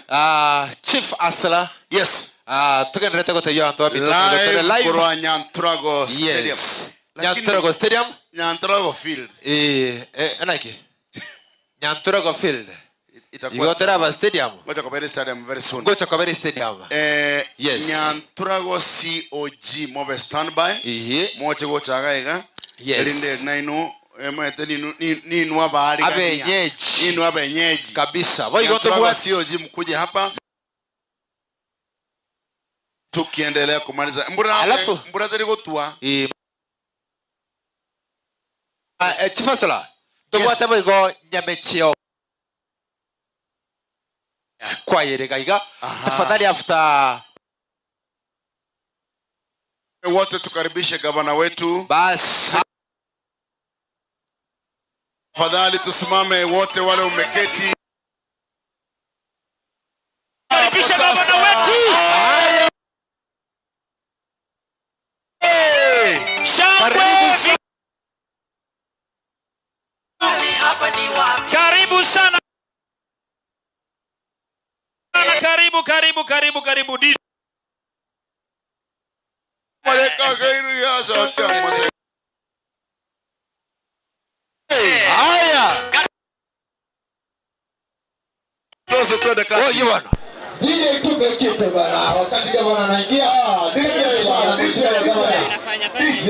Ah, Chief Asla. Yes. Ah, tugenderete gutebia abantu babito Live kurwa Nyanturago Stadium. Yes. Lakini- Nyanturago Stadium. Nyanturago Field. Eh, eh, anaki. Nyanturago Field. Itakuwa Igo teraba stadium. Ngoja kwa Berry Stadium very soon. Ngoja kwa Berry Stadium. Eh, Yes. Nyanturago COG mobe standby. Iye. Moche gochaga iga. Yes. Erinde nainu emwete ninu ninu abahari Abenyeji. Ninu abenyeji. Kabisa. Boy gote Nyanturago bwa COG mkuje hapa. Tukiendelea kumaliza. Mbura Alafu- mbura zari gotua. Eh. Ah, eh, Chief Asla. Tobwate boigo nyamechio. Kwayerega iga. Tafadhali after Wote tukaribishe gavana wetu. Bas. Tafadhali tusimame wote wale umeketi. Karibisha gavana wetu. Shangwe. Karibu sana. Karibu, karibu, karibu, karibu. DJ. Haya. Tozo twende kazi. Oye bwana. DJ tupe kitu bana, wakati gavana anaingia. DJ bana, DJ gavana. DJ,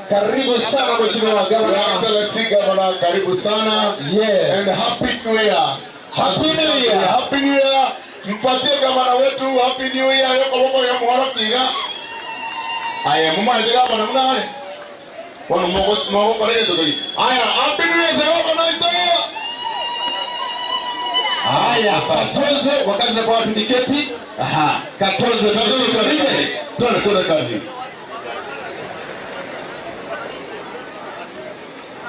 karibu sana mheshimiwa gavana. Excellency Governor, karibu sana. Yes. And happy new year. Happy New Year. Happy New Year. Mpatie gavana wetu happy new year yoko boko ya muhoro tiga. Aya, muma ndiga bana muna hale. Bono moko moko kore yeto kali. Aya, happy new year sasa bana ito. Haya, katonze wakati na kwa tiketi. Aha. Katonze, katonze, katonze. Twende twende kazi.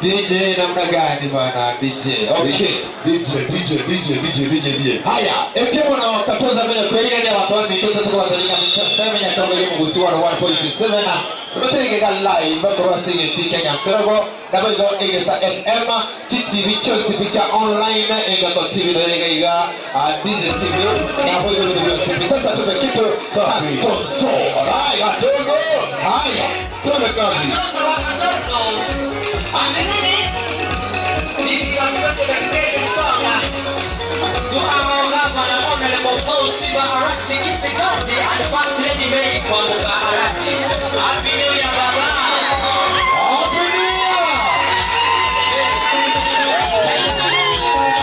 DJ namna gani bana DJ? Okay. DJ DJ DJ DJ DJ DJ. Haya, ekiwa na wakatoza mbele kwa ile ya watu wa mitoto kwa watu wa mita kama ile mgusi wa 1.7 na tumetege ka live kwa singe tike Nyanturago na kwa hiyo Egesa FM TTV Chelsea Picture Online enga kwa TV na yenga iga DJ TV na kwa hiyo TV. Sasa tupe kitu Safi. Katozo. Alright. Katozo. Haya. Twende kazi. This is a special dedication song to our governor, Honorable Paul Simba Arati, Kisii County, and First Lady Mary Kwamboka Arati. Happy New Year, Baba! Happy New Year!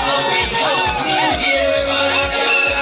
Happy, Happy New Year!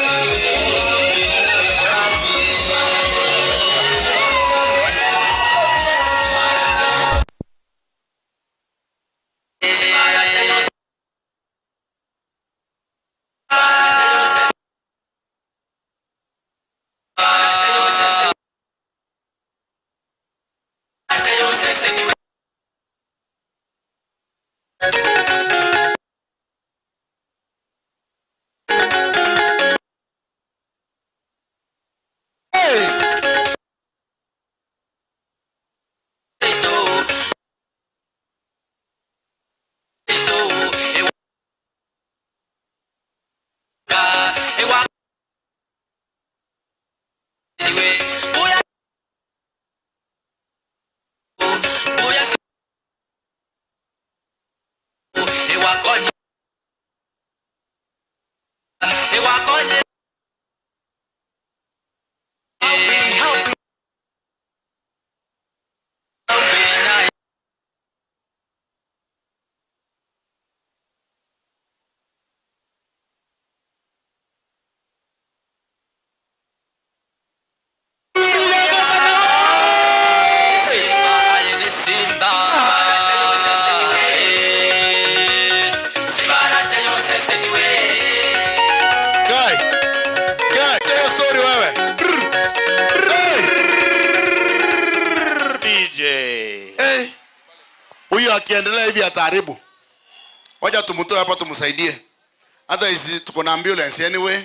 Simba, Guy. Guy, tell your story wewe. DJ. Hey. Huyu akiendelea hivi ataharibu. Wacha tumtoe hapa tumsaidie. Hata hizi tuko na ambulance anyway.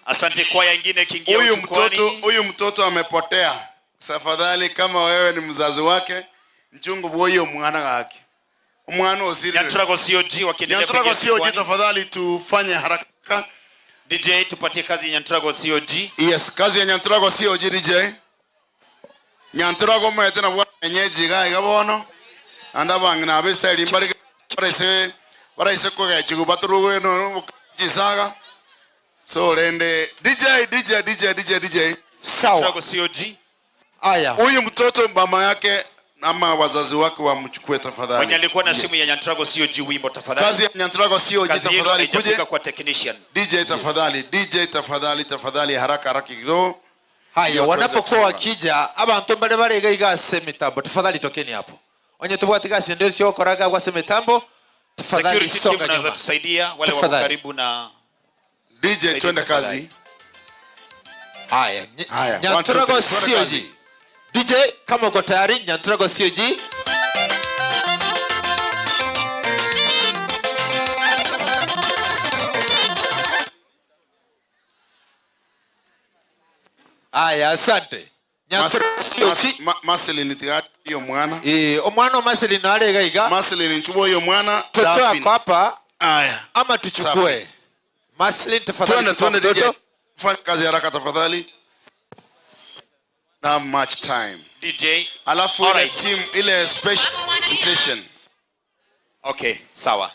Asante kwaya ingine ikiingia Huyu jukwani. mtoto huyu mtoto amepotea. Tafadhali kama wewe ni mzazi wake, mchungu huyo mwana wake. Mwana usiri. Nyantrago COG wakiendelea Nyantrago kuingia COG jukwani. tafadhali tufanye haraka. DJ tupatie kazi ya Nyantrago COG. Yes, kazi ya Nyantrago COG DJ. Nyantrago mwete na bwa enyeji ga iga bono. Anda bangina abeseli mbari baraise baraise kogechigu baturugo no chisaga. So rende DJ DJ DJ DJ DJ. Sawa. Nyantrago COG. Aya. Huyu mtoto mama yake ama wazazi wake wamchukue tafadhali. Mwenye alikuwa na simu ya Nyantrago COG wimbo tafadhali. Kazi ya Nyantrago COG Kazi yenu tafadhali kuje. haijafika kwa technician. DJ tafadhali, DJ tafadhali, tafadhali haraka haraka kidogo. Haya, Ndio tuweze wanapokuwa kusonga. wakija abantu mbale barega igase mitambo tafadhali tokeni hapo onye tubwati gasi ndio sio koraga gwase mitambo tafadhali Security team songa unaweza nyuma tusaidia wale wako Tafadhali. karibu na DJ Saidia twende tafadhali. kazi. Haya, Haya, one, two, Nyantrago three, twende COG kazi. DJ kama uko tayari Nyantrago COG Haya, asante. Nyantrago COG Marceline tiga hiyo mwana. Eh, omwana Marceline alega iga. Marceline chukua hiyo mwana. Mtoto Daphne. wako hapa. Haya. Ama tuchukue. Marceline tafadhali Twende chukua twende DJ. mtoto. Fanya kazi haraka tafadhali. Not much time. DJ. Alafu ile Alright. team ile special station. Okay, sawa.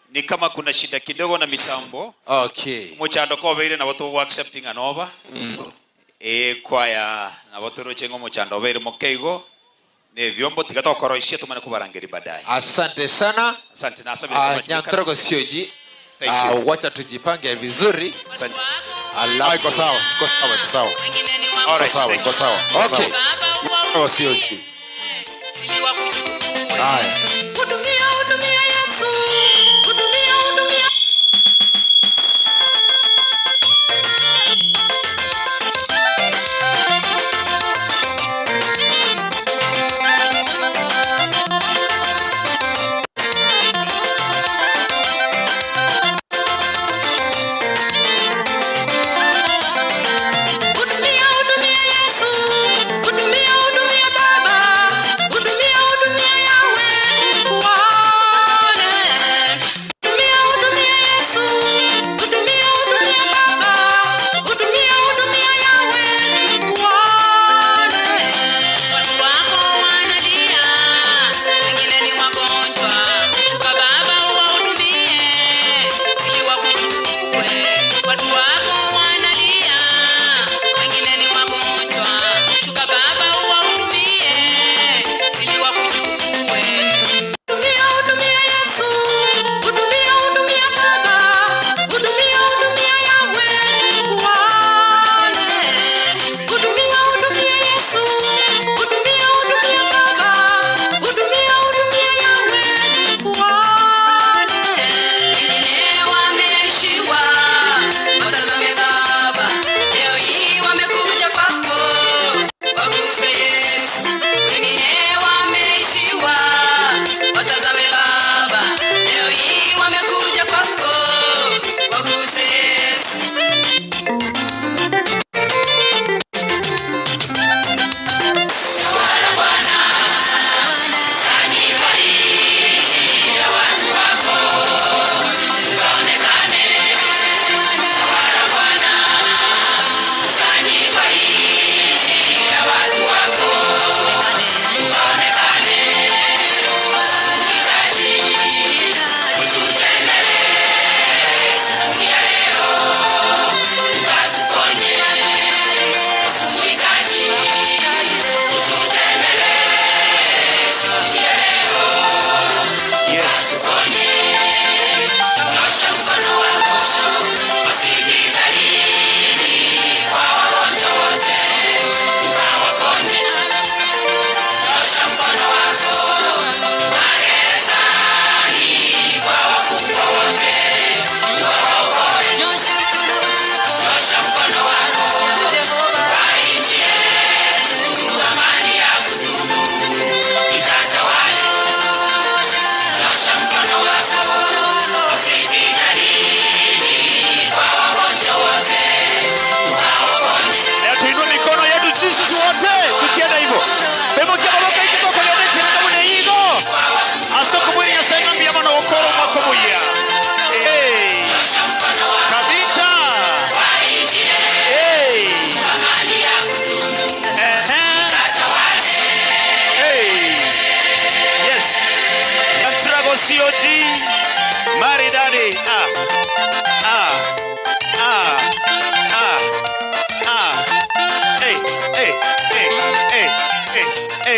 Ni kama kuna shida kidogo na mitambo. Okay. Muchando ko beire na watu accepting anova. E kwaya na watu rochengo muchando beire mokeigo. Ne vyombo tigatokoroishia tumane kubarangeri baadaye. Asante sana. Asante na asante. Nyantrago COG. Thank you. Wacha tujipange vizuri. Asante. Alafu Iko sawa, iko sawa, iko sawa. Iko sawa, iko sawa. iko Okay. sawa. Nyantrago COG. Haya. Hudumia, hudumia Yesu. Hudumia, hudumia. Hudumia, hudumia Yesu. Hudumia, hudumia Baba. Hudumia, hudumia Yahweh.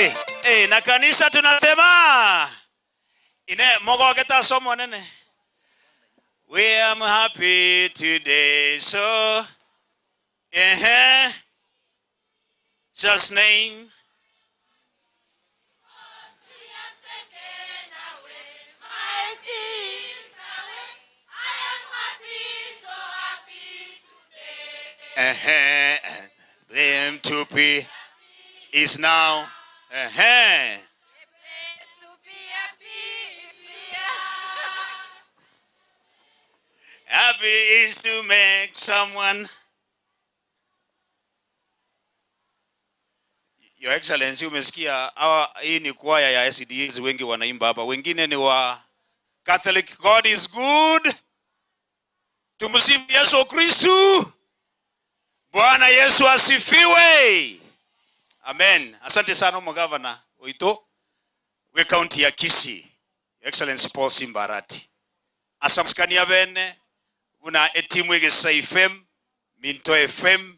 Eh, eh, na kanisa tunasema ine mogogete ase omonene. We am happy today so ehe Jesus name. Ehe, them to be is now. Ehe. Happy is to make someone. Your Excellency, umesikia hawa, hii ni kwaya ya SDAs, wengi wanaimba hapa, wengine ni wa Catholic. God is good. Tumsifu Yesu Kristu. Bwana Yesu asifiwe. Amen. Asante sana omogavana oito we county ya Kisii, Your Excellency Paul Simba Arati. Ase amasikani abene buna etimu Egesa FM, Minto FM,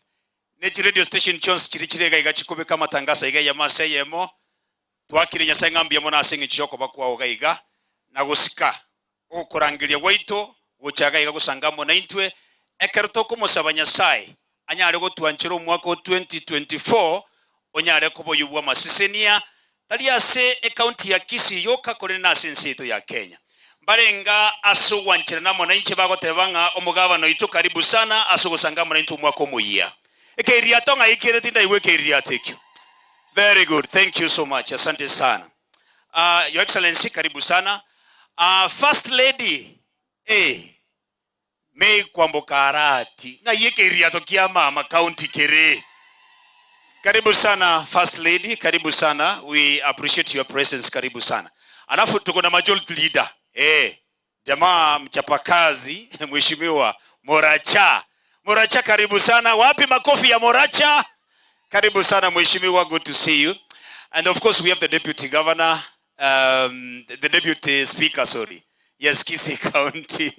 ne chiradio station chionsi chiria chire iga iga chikobeka amatangaso iga eyemo ase eyemo, twakire Nyasae ng'a mbuya mono ase eng'encho y'okoba kwao iga iga na gosika ogokorangeria gwaito gocha iga iga gosanga amo naintwe ekero tokomosaba Nyasae anyare gotwanchera omwaka o 2024 onyare koba oyio bw'amasesenia tari ase ecounty ya Kisii yoka korende nase ense yaito ya Kenya. Mbarenga ase ogwancherana amo nainche bagoteba ng'a omogabana oito karibu sana ase ogosanga amo naintwe omwaka omoyia. Ekeiririato ng'ai kere tindaigwa ekeiririato ekio. Very good, thank you so much, asante sana. Uh, Your Excellency karibu sana. Uh, First Lady eh, May Kwamboka Arati ng'ai ekeiririato kia mama county kere. Karibu sana First Lady, karibu sana. We appreciate your presence, karibu sana. Alafu tuko na majority leader. Eh, jamaa mchapakazi mheshimiwa Moracha. Moracha karibu sana. Wapi makofi ya Moracha? Karibu sana mheshimiwa, good to see you. And of course we have the deputy governor, the deputy speaker, sorry. Yes, Kisii County.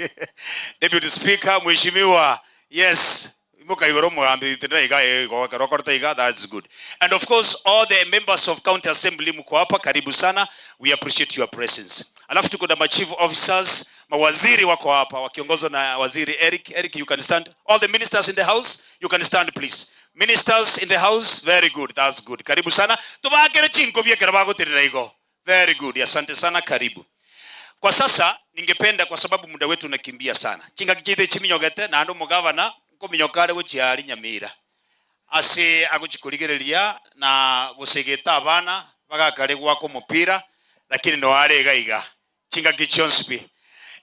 Deputy Speaker, Mheshimiwa. Yes. Imoka igoro omogambi tenda iga eh, igo ekero okorete iga that's good. And of course all the members of county assembly mko hapa karibu sana. We appreciate your presence. Alafu tuko na ma chief officers, mawaziri wako hapa wakiongozwa na waziri Eric. Eric you can stand. All the ministers in the house, you can stand please. Ministers in the house, very good. That's good. Karibu sana. Tobakere chinkobi ekero bagotenena igo. Very good. Asante sana karibu. Kwa sasa ningependa kwa sababu muda wetu unakimbia sana. Chingaki chiaito echi chiminyogete naende omogavana nkominyoka are gochia aria Nyamira ase agochia korigereria na gosegeta abana bagakare goaka omopira lakini noo are iga iga chingaki chionsi pi.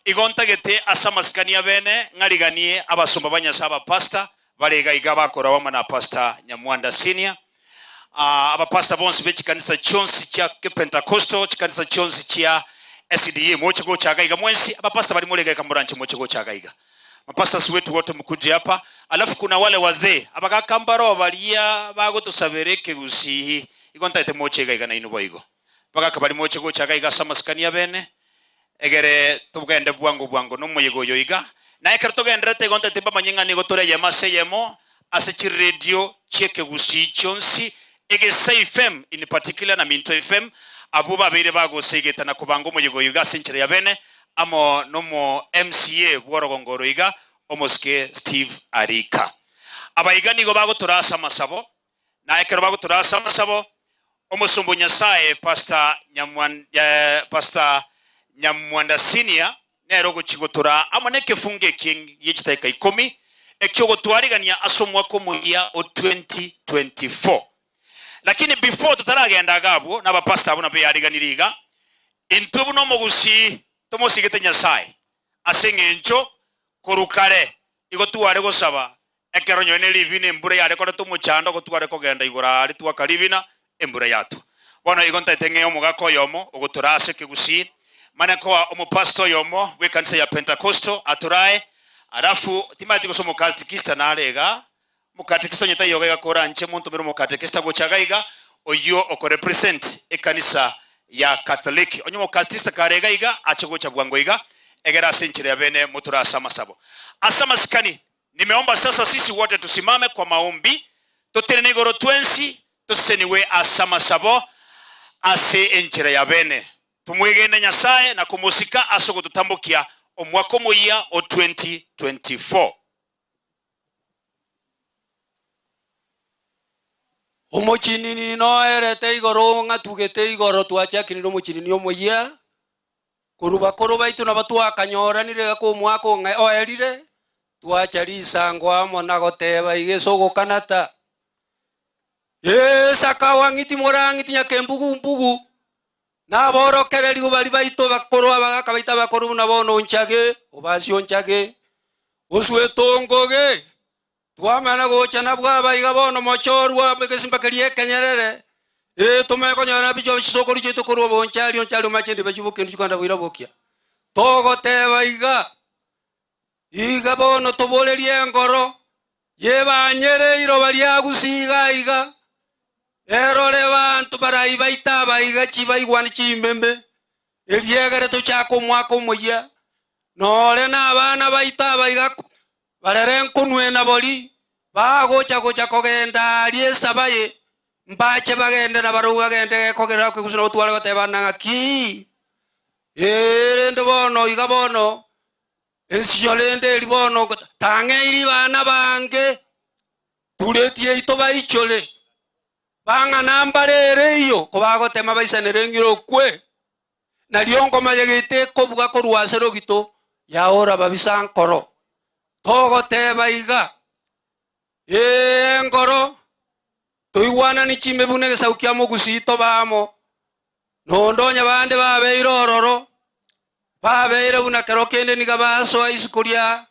Igo ntagete ase amasikani abene ng'ariganie abasomba ba Nyasae abapastor bare iga iga bakoragwa amo na Pastor Nyamwanda Senior Abapastor bonsi be chikanisa chionsi chia Kepentacostal, chikanisa chionsi chia SDA, moche gocha iga iga mwensi. Abapastor baria more iga iga moranche moche gocha iga iga. Mapastors wetu wote mkuje hapa. Alafu kuna wale wazee abagaka mbaro baria bagotosabera ekegusii igo ntaete moche iga iga nainwe boigo. Abagaka baria moche gocha iga iga ase amasikani abene egere togende bwango bwango nomoyega oyo iga. Na ekero togendererete igo ntaete mbamanye ng'a nigo tore eyemo ase eyemo ase chiredio chi'ekegusii chionsi, Egesa FM in particular na Minto FM, abwo babeire bagosegeta na kobanga omoyega oyo iga ase enchera ya bene, amo nomo MCA bw'orogongo oro iga, omosike Steve Arika. Aba iga nigo bagotora ase amasabo, na ekero bagotora ase amasabo, Omosomba o Nyasae Pastor Nyamwan, Pastor Nyamwanda Senior nere ogochia gotora amo nekefungo eke gie chidakika ikomi ekiogotwarigania ase omwaka omoyia o 2024. Lakini before totaragenda iga abwo na abapastor abwo nabo yariganirie iga, intwe buna omogusii tomosigete Nyasae ase eng'encho korwa kare igo tware gosaba Ekero onye ne ribina embura yare koreta omochando, gotware kogenda igoro aare twaka ribina, embura yatwa. Bono igo ntaete ng'ee omogaka oyomo ogotoraa ase ekegusii, mane koa omopastor oyomo bw'ekanisa ya Pentecostal atorae, alafu timanyeti gose omokatikista nare igaa, omokatikista onye taiyo iga iga koranche montomere omokatikista gocha iga iga, oyio okorepresent ekanisa ya Katholiki. Onye omokatista kare iga iga, ache gocha bwango iga, egere ase enchera ya bene motore ase amasabo. Ase amasikani, Nimeomba sasa sisi wote tusimame kwa maombi, totenene igoro twensi, toseseniwe ase amasabo. ase enchera ya bene. Tomwegene Nyasae na komosika ase ogototambokia omwaka omoyia o 2024. Omochinini noerete igoro ng'atugete igoro twachakinire omochinini omoyia, korwa bakoro baito nabo twakanyoranire iga komwaka ong'e oerire, twacha risango amo na goteba iga ase ogokanata, Ee, sakawa ng'iti morang'iti nyakembugu mbugu, Naborokererigwe baria baito bakoro abagaaka baito abakoro buna bono onchage, obasie onchage, oswete ongoge. Twamana gocha nabwo aba iga bono mochorwa egesimba keria ekenyerere, ee, tomanye konyora nabichwa chisokoro chiaito korwa bonchari onchari omache ndibe chibokendu chikogenda boira bokia. Togoteba iga, iga bono toborerie engoro, Yebanyere iroba ria Gusii iga iga, erore banto barai baito aba iga chibaigwane chimbembe, eriegere tochake omwaka omoyia, nore nabana baito aba iga barere nkonwena bori, bagocha gocha kogenda aria esabaye, mbache bagende nabarobwo bagende gekogerera kwegusu nabo tware gotebana ng'aki, ee rende bono iga bono Ensio rende eri bono tang'eiri bana bange, tureti yaito baichore, bang'ana mbare ere eyio, kobagotema baisanere ng'ira okwe. Nario ngoma yaito ekobua korwa ase rogito, yaora babisa nkoro. Togoteba iga, Ee enkoro, toigwanani chimbe buna egesaku kia mogusii tobe amo, Nondo onye bande babeire ororo, babeire buna kero kende nigo basoa isiko ria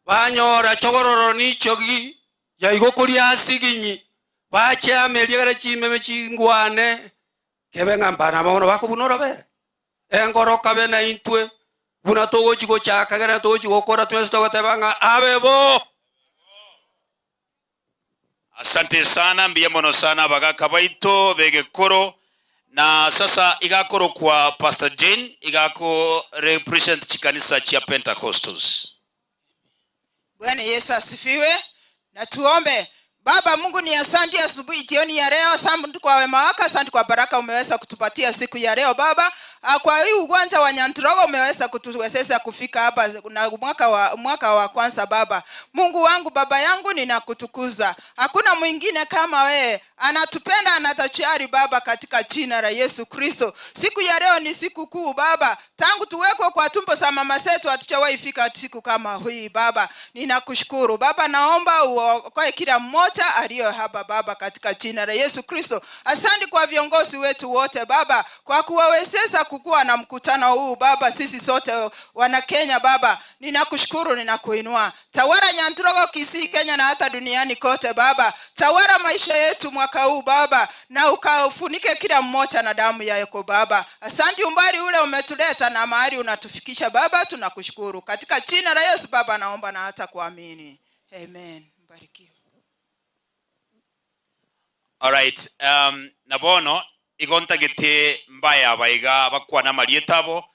banyora chogororo nichogi yaigo koria asiginyi, bachiama eria ekero chimeme chingwane, kebe ng'a mbana aba bono bakobuna orobere. Engoro kabe naintwe, buna togochi gochaka ekero togochi gokora twensi togoteba ng'a abe bo. Asante sana, mbuya mono sana abagaka baito begekoro na sasa iga akorokwa Pastor Jane iga ako represent chikanisa chia Pentecostals. Bwana Yesu asifiwe. Na tuombe. Baba Mungu ni asante asubuhi jioni ya leo, asante kwa wema wako, asante kwa baraka umeweza kutupatia siku ya leo Baba. Ah, Kwa hii uwanja wa Nyanturogo umeweza kutuwezesha kufika hapa na mwaka wa, mwaka wa kwanza Baba. Mungu wangu, Baba yangu, ninakutukuza. Hakuna mwingine kama wewe, anatupenda anatachari Baba, katika jina la Yesu Kristo. Siku ya leo ni siku kuu Baba, tangu tuwekwe kwa tumbo za mama zetu hatujawahi fika siku kama hii Baba. Ninakushukuru Baba, naomba uokoe kila mmoja aliyo hapa Baba, katika jina la Yesu Kristo. Asante kwa viongozi wetu wote Baba, kwa kuwawezesha kukuwa na mkutano huu Baba, sisi sote wana Kenya Baba, ninakushukuru, ninakuinua. Tawala Nyanturogo, Kisii, Kenya na hata duniani kote Baba, tawala maisha yetu mwaka huu Baba, na ukaufunike kila mmoja na damu yako Baba. Asante umbali ule umetuleta na mahali unatufikisha Baba, tunakushukuru katika jina la Yesu Baba, naomba na hata kuamini, amen. Mbarikiwe. Alright, na bono igo ntagete mbaye aba iga bakwane amarieta abo,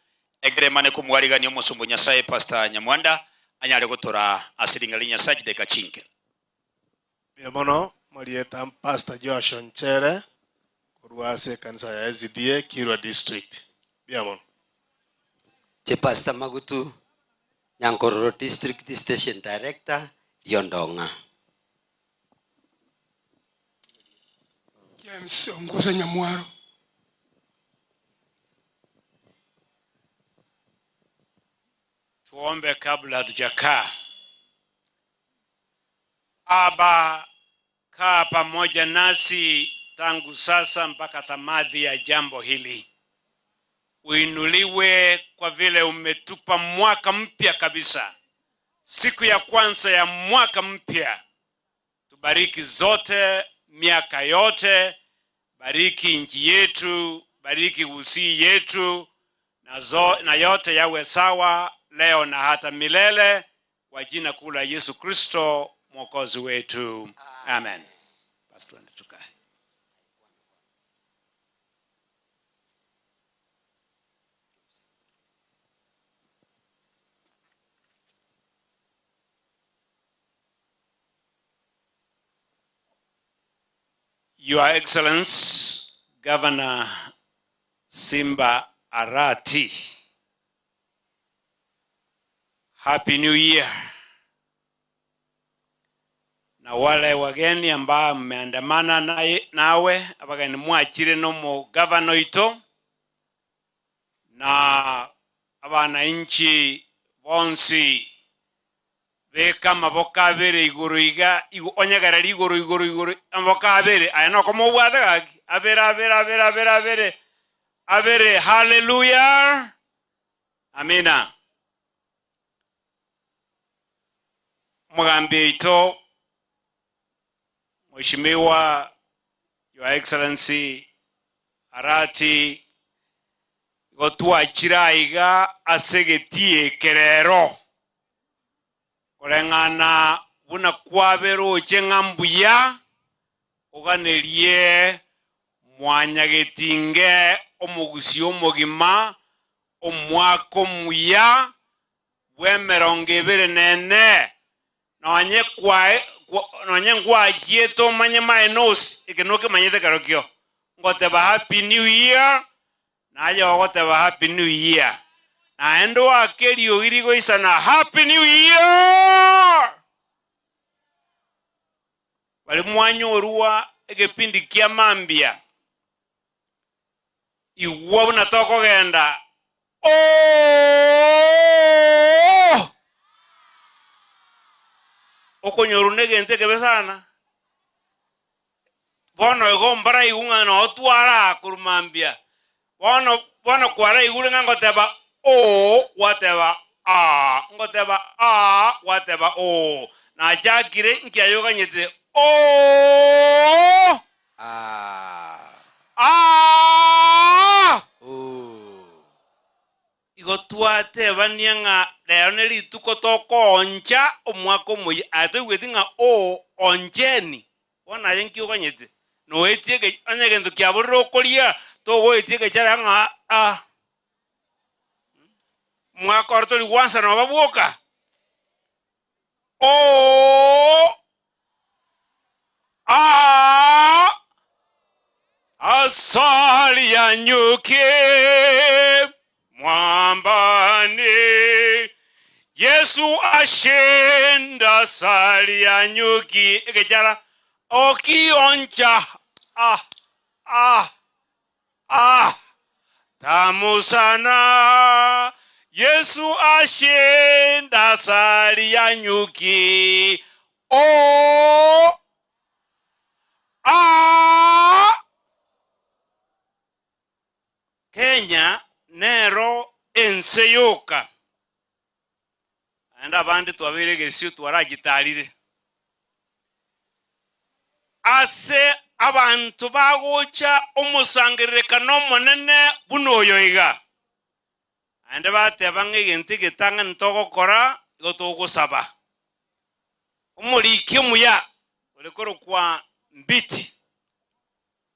ekere mane komwarigania omosomba o Nyasaye Pastor Nyamwanda anyare gotora ase ring'ana ria Nyasaye chidakika chinke. Mbuya mono, marieta Pastor Joash Onchere korwa ase ekanisa ya SDA Kilwa District. Mbuya mono. Che Pastor Magutu, Nyankororo District Station Director, Riondong'a. James Onguso Nyamwaro. Tuombe kabla hatujakaa. Baba, kaa pamoja nasi tangu sasa mpaka thamadhi ya jambo hili. Uinuliwe kwa vile umetupa mwaka mpya kabisa, siku ya kwanza ya mwaka mpya. Tubariki zote miaka yote, bariki nchi yetu, bariki Gusii yetu, na, na yote yawe sawa leo na hata milele, kwa jina kuu la Yesu Kristo mwokozi wetu, amen. Basi tuende tukae. Your Excellency, Governor Simba Arati. Happy New Year. Na wale wageni ambao mmeandamana naye, nawe abageni mwachire nomo gavana oito na abananchi bonsi beka amaboko abere igoro iga igo- onyegereri igoro igoro igoro amaboko abere aya noko mobwate gaki abere abere abere abere abere abere haleluya amina omogambi oito Mheshimiwa Your Excellency Arati igo twachire aiga ase egetii eke rero koreng'ana buna kwaberoche ng'a mbuya oganerie mwanyagetinge omogusi omogima omwaka omuya bw'emerongo ebere na ene nonye kwae nonye ngwachiete omanye maenosi eke nokemanyete kerokio ngoteba happy new year naye ogoteba happy new year naende oake eriogi rigoisana happy new year bari mwanyorwa egepindi kia mambia igwa buna tokogenda "Oo!" Okonyorwa na egento ekebe sana bono igo mbaraigwe ng'a notwara korwa mambia bono bono kwaraigure ng'a ngoteba oo gwateba aa ngoteba aa gwateba oo nachakire nkiayoganyete oo aa igo twatebania ng'a rero ne rituko tokooncha omwaka omoyia aya toigweti ng'a oo oncheni bono aye nki oganyete noetie ege onye egento kiaborire okoria togoetia egechara ng'a aa omwaka oro tori gwansa noba bwoka oo aa asali ya nyuki mwambani Yesu ashinda asali ya nyuki egechara okioncha ah ah ah tamu sana Yesu ashinda asali ya nyuki o a Kenya nero ense yoka naende abande twabeire egesio twaragitarire ase abanto bagocha omosangererekano omonene buna oyo iga naende bateba ng'a egento egetang'ani togokora igo togosaba omoriki omuya ore korokwa Mbiti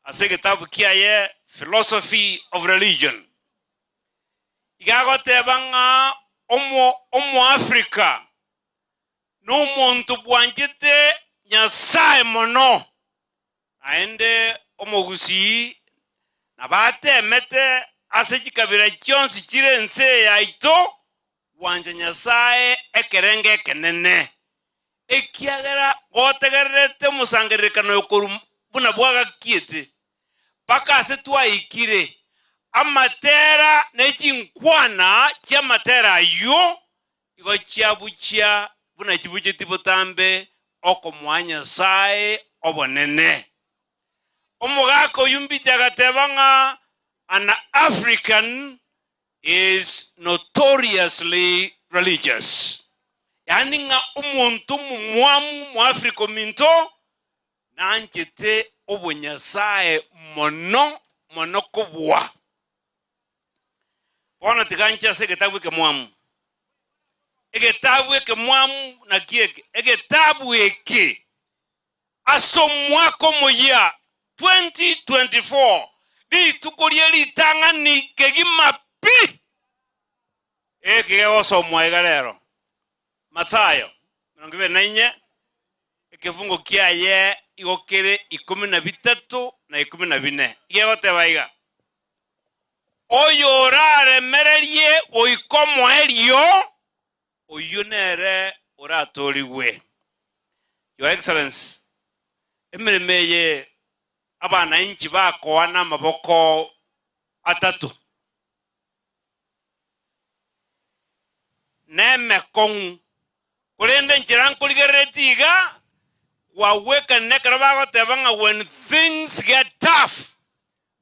ase egetabu kiaye Philosophy of Religion iga agoteba ng'a omo omoafrika na omonto bwanchete Nyasaye mono naende omogusii nabatemete ase chikabira chionsi chire ense yaito gwancha Nyasaye ekerengo ekenene ekiagera gotegererete omosangererekano oyo korwa buna bwagakiete mpaka ase twaikire amatera na chinkwana chi'amatera ayio igo chiabuchia buna chibucheti botambe okomoa Nyasaye obonene. Omogaka oyio Mbiti agateba ng'a an African is notoriously religious yaani ng'a omonto omomwamu omoafrika ominto nanchete obonyasae mono mono kobua. Bono tiga nche ase egetabu ekemwamu. Egetabu ekemwamu naki eke? Egetabu eke ase omwaka omoyia 2024 rituko rie ritang'ani kegima pi eke gegosomwa iga rero Mathayo 24 ekefungo kiaye igo kere 13 na 14 igegoteba iga. Oyoraremererie goika omoerio, oyio nere oratoorigwe. Your Excellency, emeremo eye abanainchi bakoa namaboko atato, nemekong'u, korende enchera nkorigereretie iga, kwagwekanire ekero bagoteba ng'a when things get tough,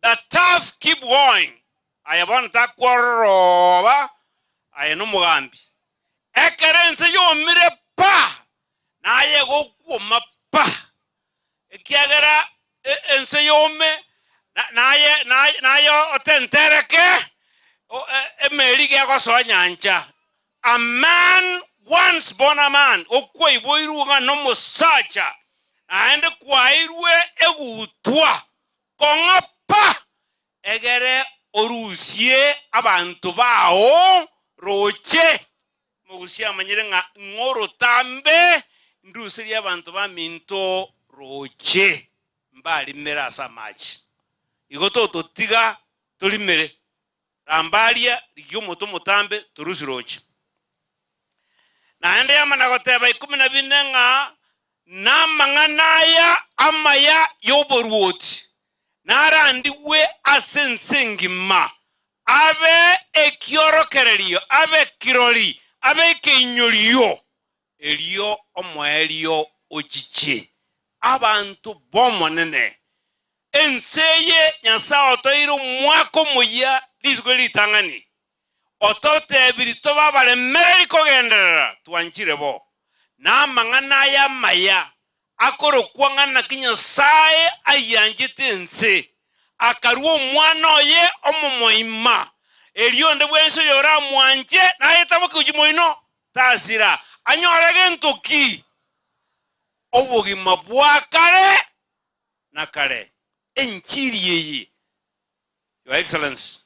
The tough keep going, aye bono takwororoba, aye nomogambi. Ekero ense yomire pa, naye egokwoma pa, ekiagera ense yome, naye naye otentereke, emeri gegosoa nyancha. A man once born a man, okwaiboirwe ng'a nomosacha, naende kwaeirwe egutwa. Kong'a pa, egere orusie abanto bao roche. Mogusie amanyire ng'a ng'orotambe nduserie abanto baminto roche, mbarimere ase amache. Igo tototiga torimere, ramba aria, rigia omote omotambe, torusie roche. Naende yamana goteba ikomi na bine ng'a namang'ana aya amaya y'oboruoti narandigwe ase ense engima, abe ekiorokererio, abe kirori, abe ekeinyorio, erio omoerio ochiche. Abanto b'Omonene, ense eye Nyasae otoire omwaka omoyia rituko ritang'ani, Ototebirie tobe abaremereri kogenderera, twanchire bo. Na amang'ana aya amaya akorokwa ng'a naki Nyasae ayianchete ense, akarua Omwana oye omomoima, erio onde bwensi oyoramwanche nayetaboke gochia moino, tasira, anyore gento ki? Obogima bwa kare na kare. Enchiri eye Your Excellency,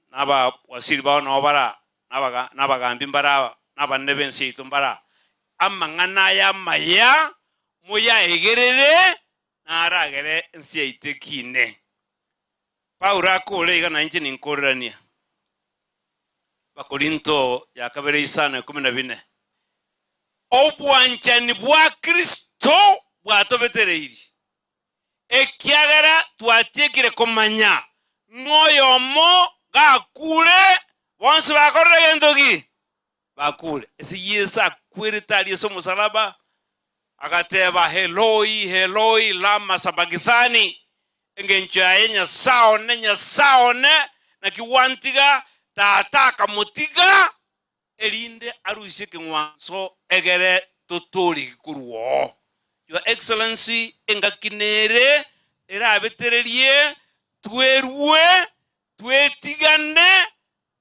na abawaziri bao nao bara, na abagambi mbare aba, na abanene b'ense yaito mbare aa, amang'ana aya amaya moyaegerere, naragere ense yaito ekiine. Paulo akore iga na inche ninkorerania. Abakorinto ya kabere isano ikomi na bine. Obwanchani bwa Kristo bwatobetereirie, Ekiagera twatiekire komanya ng'a oyomo gakure, bonsi bakorire gento ki? Bakure. Ase Yeso akwerete aria ase omosalaba, agateba, Eloi, Eloi, lama sabakithani, engencho yaye, Nyasae one, Nyasae one, naki gwantiga? Tata akamotiga, erinde arusie ekeng'wanso egere totooreke korwa oo. Your Excellency, engaki nere erabetererie twerue, twetigane,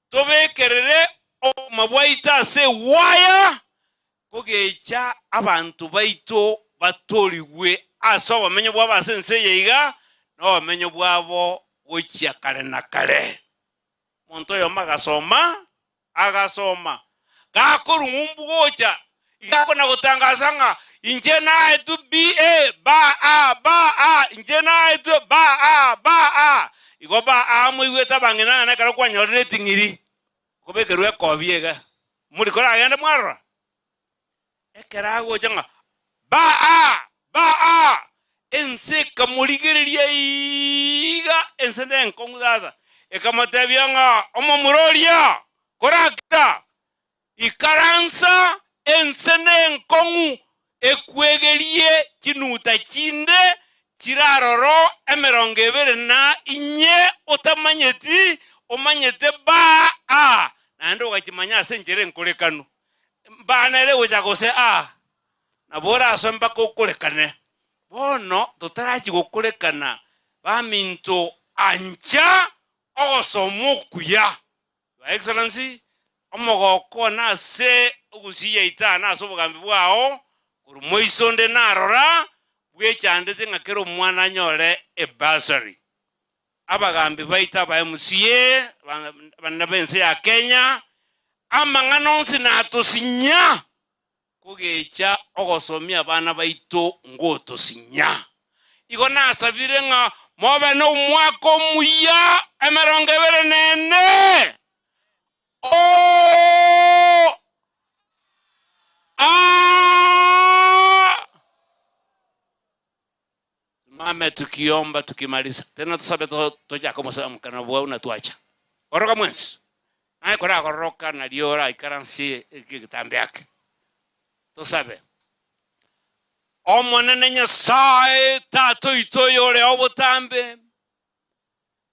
tobekerere obogima bwaito ase egwaya, kogecha abanto baito batoorigwe ase obomenyo bwabo ase ense eye iga, na obomenyo bwabo gochia kare na kare. Omonto oyomo agasoma, agasoma, gakorwa ng'umbu gocha, iga akona gotangasa ng'a inche naetwe BA, ba a, ba a, inche naetwe ba a, ba a. Igo ba a moigwete abang'ina ng'a nekero kwanyorire eting'iri, okobekerwa ekobi iga. Mori koragende mwarora? Ekero agocha ng'a ba a, ba a, ense ekamorigereria iga, ense nenkong'u tata, ekamotebia ng'a omomura oria korakira, ikaransa ense nenkong'u ekwegerie chinuta chinde chiraroro emerongo ebere na inye otamanyeti, omanyete ba a, naende ogachimanya ase enchera enkorekanu. Mbana ere gocha gose aa, nabo orasoe mpaka okorekane. Bono totarachia gokorekana, baminto ancha ogosoma okuya. Your Excellency, omogoko one ase ogusii yaito aa na ase obogambi bwao, korwa moiso onde narora, bwechandete ng'a kera omwana anyore ebursary. Abagambi baito aba MCA, abanene b'ense ya Kenya, amang'ana onsi natosinya, kogecha ogosomia abana baito ngotosinya. Igo nasabire ng'a Mobe nomwaka omuya emerongo ebere na ene. O A Simame tukiomba tukimaliza tena tusabe tochake omosangamkano bwao na twacha. Goroka mwensi. Naye koragororoka nario oraikaransie egetambe ake. Tosabe. Omonene Nyasae, Tata oito oyore oo botambe,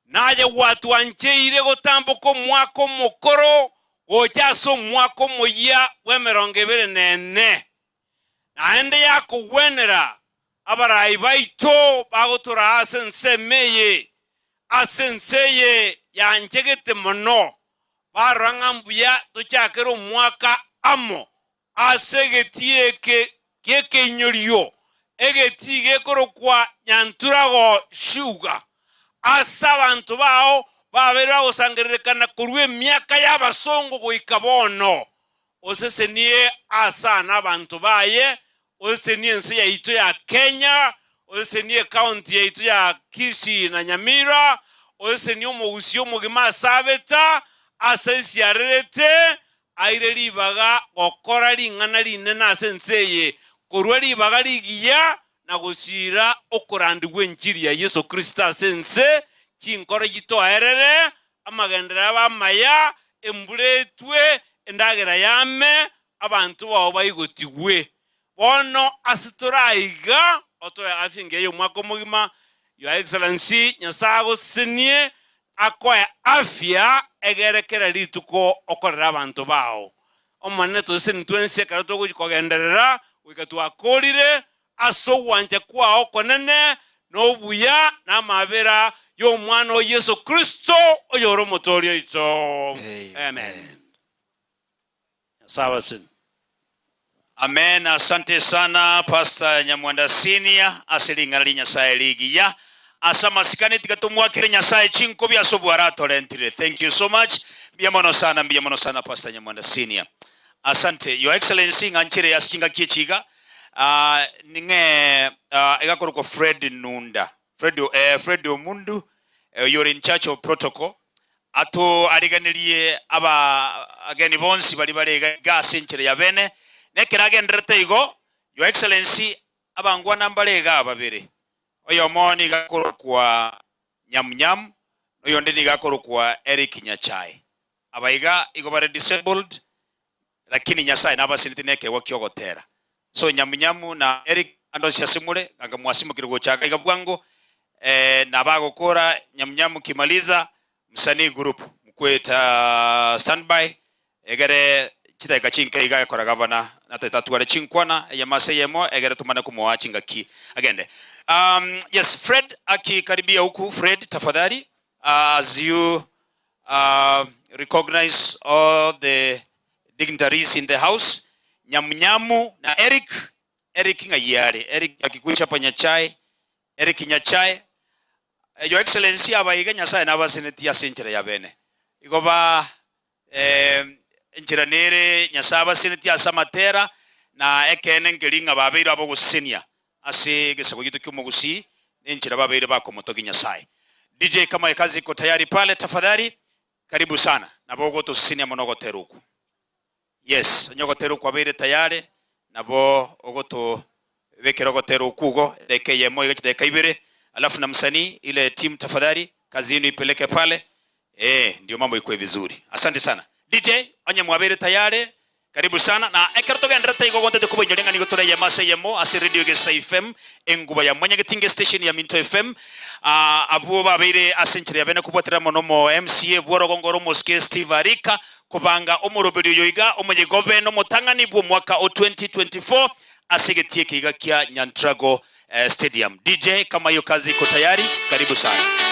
naye gwatwancheire gotamboka omwaka omokoro gocha ase omwaka omoyia bw'emerongo ebere na ene, naende yakogwenera abarai baito bagotoraa ase ensemo eye, ase ense eye yanchegete mono, barora ng'a mbuya tochakere omwaka amo Ase egetii eke gi'ekeinyorio, egetii gekorokwa Nyanturago Sugar, ase abanto bao babeire bagosangererekana korwa emiaka y'abasongo goika bono, osesenie ase aa nabanto baye, osesenie ense yaito ya Kenya, osesenie ecounty yaito ya Kisii na Nyamira, osesenie omogusii omogima ase abeta, ase aisiarerete, Aire ribaga gokora ring'ana rinene ase ense eye, korua ribaga rigiya na gosiira okorandigwa enchiri ya Yeso Kristo ase ense, chinkoro chitoerere, amagenderero abe amaya, embura etwe, endagera yame, abanto bao baigotigwe. Bono ase tore aiga, otoe afya engiya y'omwaka omogima, Your Excellency, Nyasae agosesenie, akoe afya egere kera rituko okorere abanto bao. Omonene toseseni twensi ekero togochia kogenderera goika twakorire ase ogwancha kwao okonene na obuya na amabera y'Omwana o Yeso Kristo oyore Omotoori oito. Amen. Nyasae abasesenie. Amen asante sana pastor Nyamwanda senior ase ring'ana ria Nyasaye rigiya ase amasikani tiga tomwakere Nyasaye chinkobi ase obware atorentire thank you so much mbuya mono sana mbuya mono sana pastor Nyamwanda senior asante your excellency ng'a nchere ase chingaki echi iga ah, ning'e ah, egakorokwa Fred Nunda Fred, eh, Fred Omundu eh, oyore in charge of protocol Atoariganirie abageni bonsi baria bare iga iga ase enchera ya bene, na ekero agendererete igo, Your Excellency, abangwana mbare igaa babere, oyomo nigo akorokwa Nyam-Nyam, na oyonde nigo akorokwa Eric Nyachae. Aba iga igo bare disabled, Lakini Nyasae nabasinete nekeegwa ki'ogotera. So Nyamunyamu na Eric ande onsi ase more, ganga mwasimokire gocha iga bwango, eh, na bagokora Nyamunyamu kimaliza, msanii group mkweta standby, egere chidakika chinke iga ekora gavana natagete atware chinkwana eyemo ase eyemo egere tomane komoa chingaki agende. Um, yes, Fred akikaribia huku, Fred tafadhali, uh, as you recognize all the dignitaries in the house, Nyamunyamu na Eric, Eric ng'ai are? Eric akikucha hapa Nyachae, Eric Nyachae, Your Excellency aba iga Nyasaye nabasenetie ase enchera ya bene. Igo ba eh, enchera nere Nyasaye abasenetie ase amatera na ekeene nkeri ng'a babeire abogosesenia ase egesaku gieto ki'omogusii nenchera babeire bakomotogia Nyasaye. DJ kama ekazi iko tayari pale tafadhali karibu sana nabo ogotosesenia mono ogotera okwo. Yes onye ogotera okwo kwabeire tayari nabo ogotobekera ogotera okwo igo edakika eyemo iga chidakika ibere alafu na msanii ile team tafadhali kazi yenu ipeleke pale eh ndio mambo ikuwe vizuri. Asante sana. DJ onye mwabeire tayari Karibu sana, na ekero togendererete igo gontete kobainyoria ng'a nigo tore eyemo ase eyemo ase Radio Egesa FM, enguba ya Mwanyagetinge station ya Minto FM. Ah, abwo babeire ase enchera ya bene kobwaterera mono omo MCA bw'orogongo ore omosike Steve Arika kobanga omoroberio oyo iga omoyega obe nomotang'ani bw'omwaka o 2024 ase egetii eke iga kia Nyantrago eh, Stadium. DJ kama hiyo kazi iko tayari, karibu sana.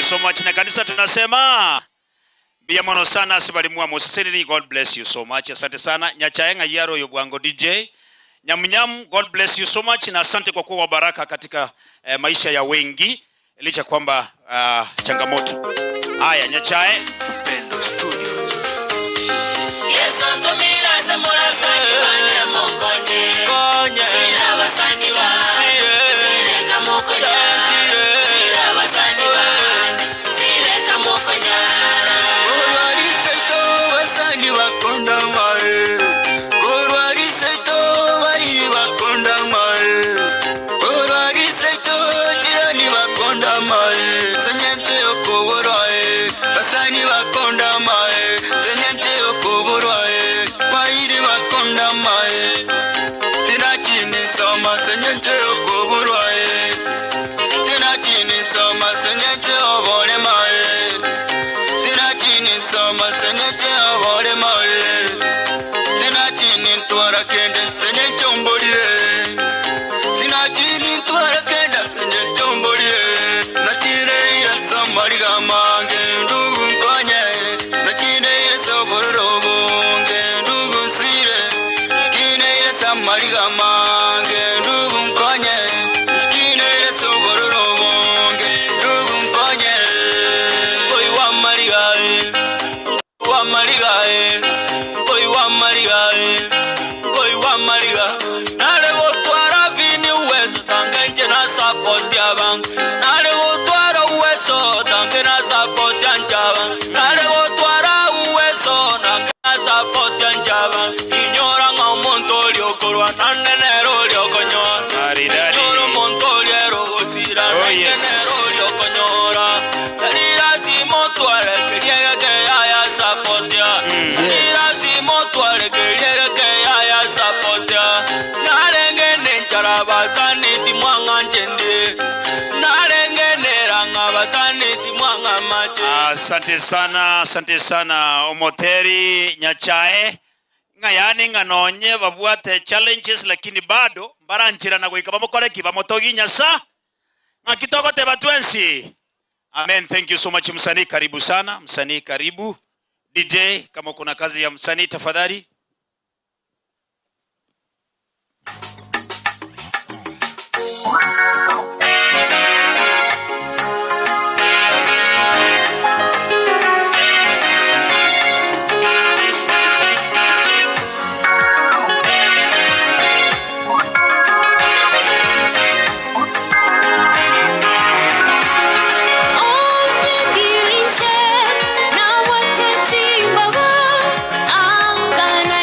so much. Na kanisa tunasema mbia mono sana asibalimwa musisiriri. God bless you so much. Asante sana. Nyachaenga yaro yo bwango DJ. Nyamnyam, God bless you so much na asante kwa kuwa baraka katika maisha ya wengi licha kwamba changamoto. Haya Nyachae. Pendo Studios. Yesu tumira semora sani bane mokonye. Sira basani ba. Sire kamokonya. Sira basani ba. Sire kamokonya. Korwariseto basani bakonda mae. Korwariseto bairi bakonda mae. Korwariseto jirani bakonda mae. Senyenche yokoborwae. Basani bakonda mae. Senyenche yokoborwae. Bairi bakonda mae. Tinachini soma senyenche yokoborwae. Tinachini soma senyenche obore mae. Tinachini soma senyeche obore mae. Tinachini ntwara kende senyeche omborire. Tinachini ntwara kenda senyeche omborire. Nakireire samariga mange ndugu nkonye. Nakireire sobororo bonge ndugu nsire. Nakireire samariga mange ndugu nkonye. Nakireire sobororo bonge ndugu nkonye. Koi wa mariga eh, wa mariga eh, koi wa mariga eh, koi wa mariga. Nare gotwara vini uwezo tange nche na support ya bang. Nare gotwara uwezo tange na support ya njaba. Nare gotwara uwezo tange na support ya njaba. Inyora ng'omonto oliokorwa na nenero oliokonyora. Inyora omonto oliero gosira na Oh, yes. nenero oliokonyora. Asante sana, asante sana Omoteri Nyachae. Ng'ayani ng'anonye babwate challenges lakini bado mbaranchira na goika bamokoreki bamotogi nyasa ng'akitogote batwensi. Amen. Thank you so much msanii, karibu sana msanii, karibu DJ, kama kuna kazi ya msanii tafadhali. Onyendirinche na watechimbaba angana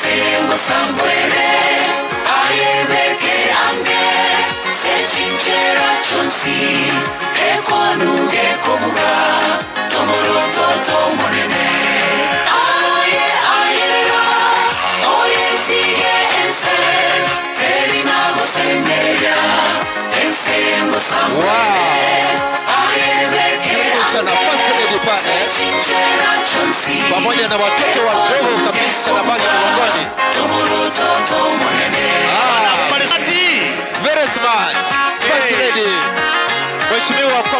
Sengo sambwere ayebeke ange sechinchera chonsi ekonuge kobuga tomorototo monene aye ayerera oyetige ense terinagosemberia ensengo sambwere ayebeke Sana first lady pale sechinchera chonsi pamoja na watoto wadogo kabisa na bagi mgongoni. Very smart. First lady. Mheshimiwa kwa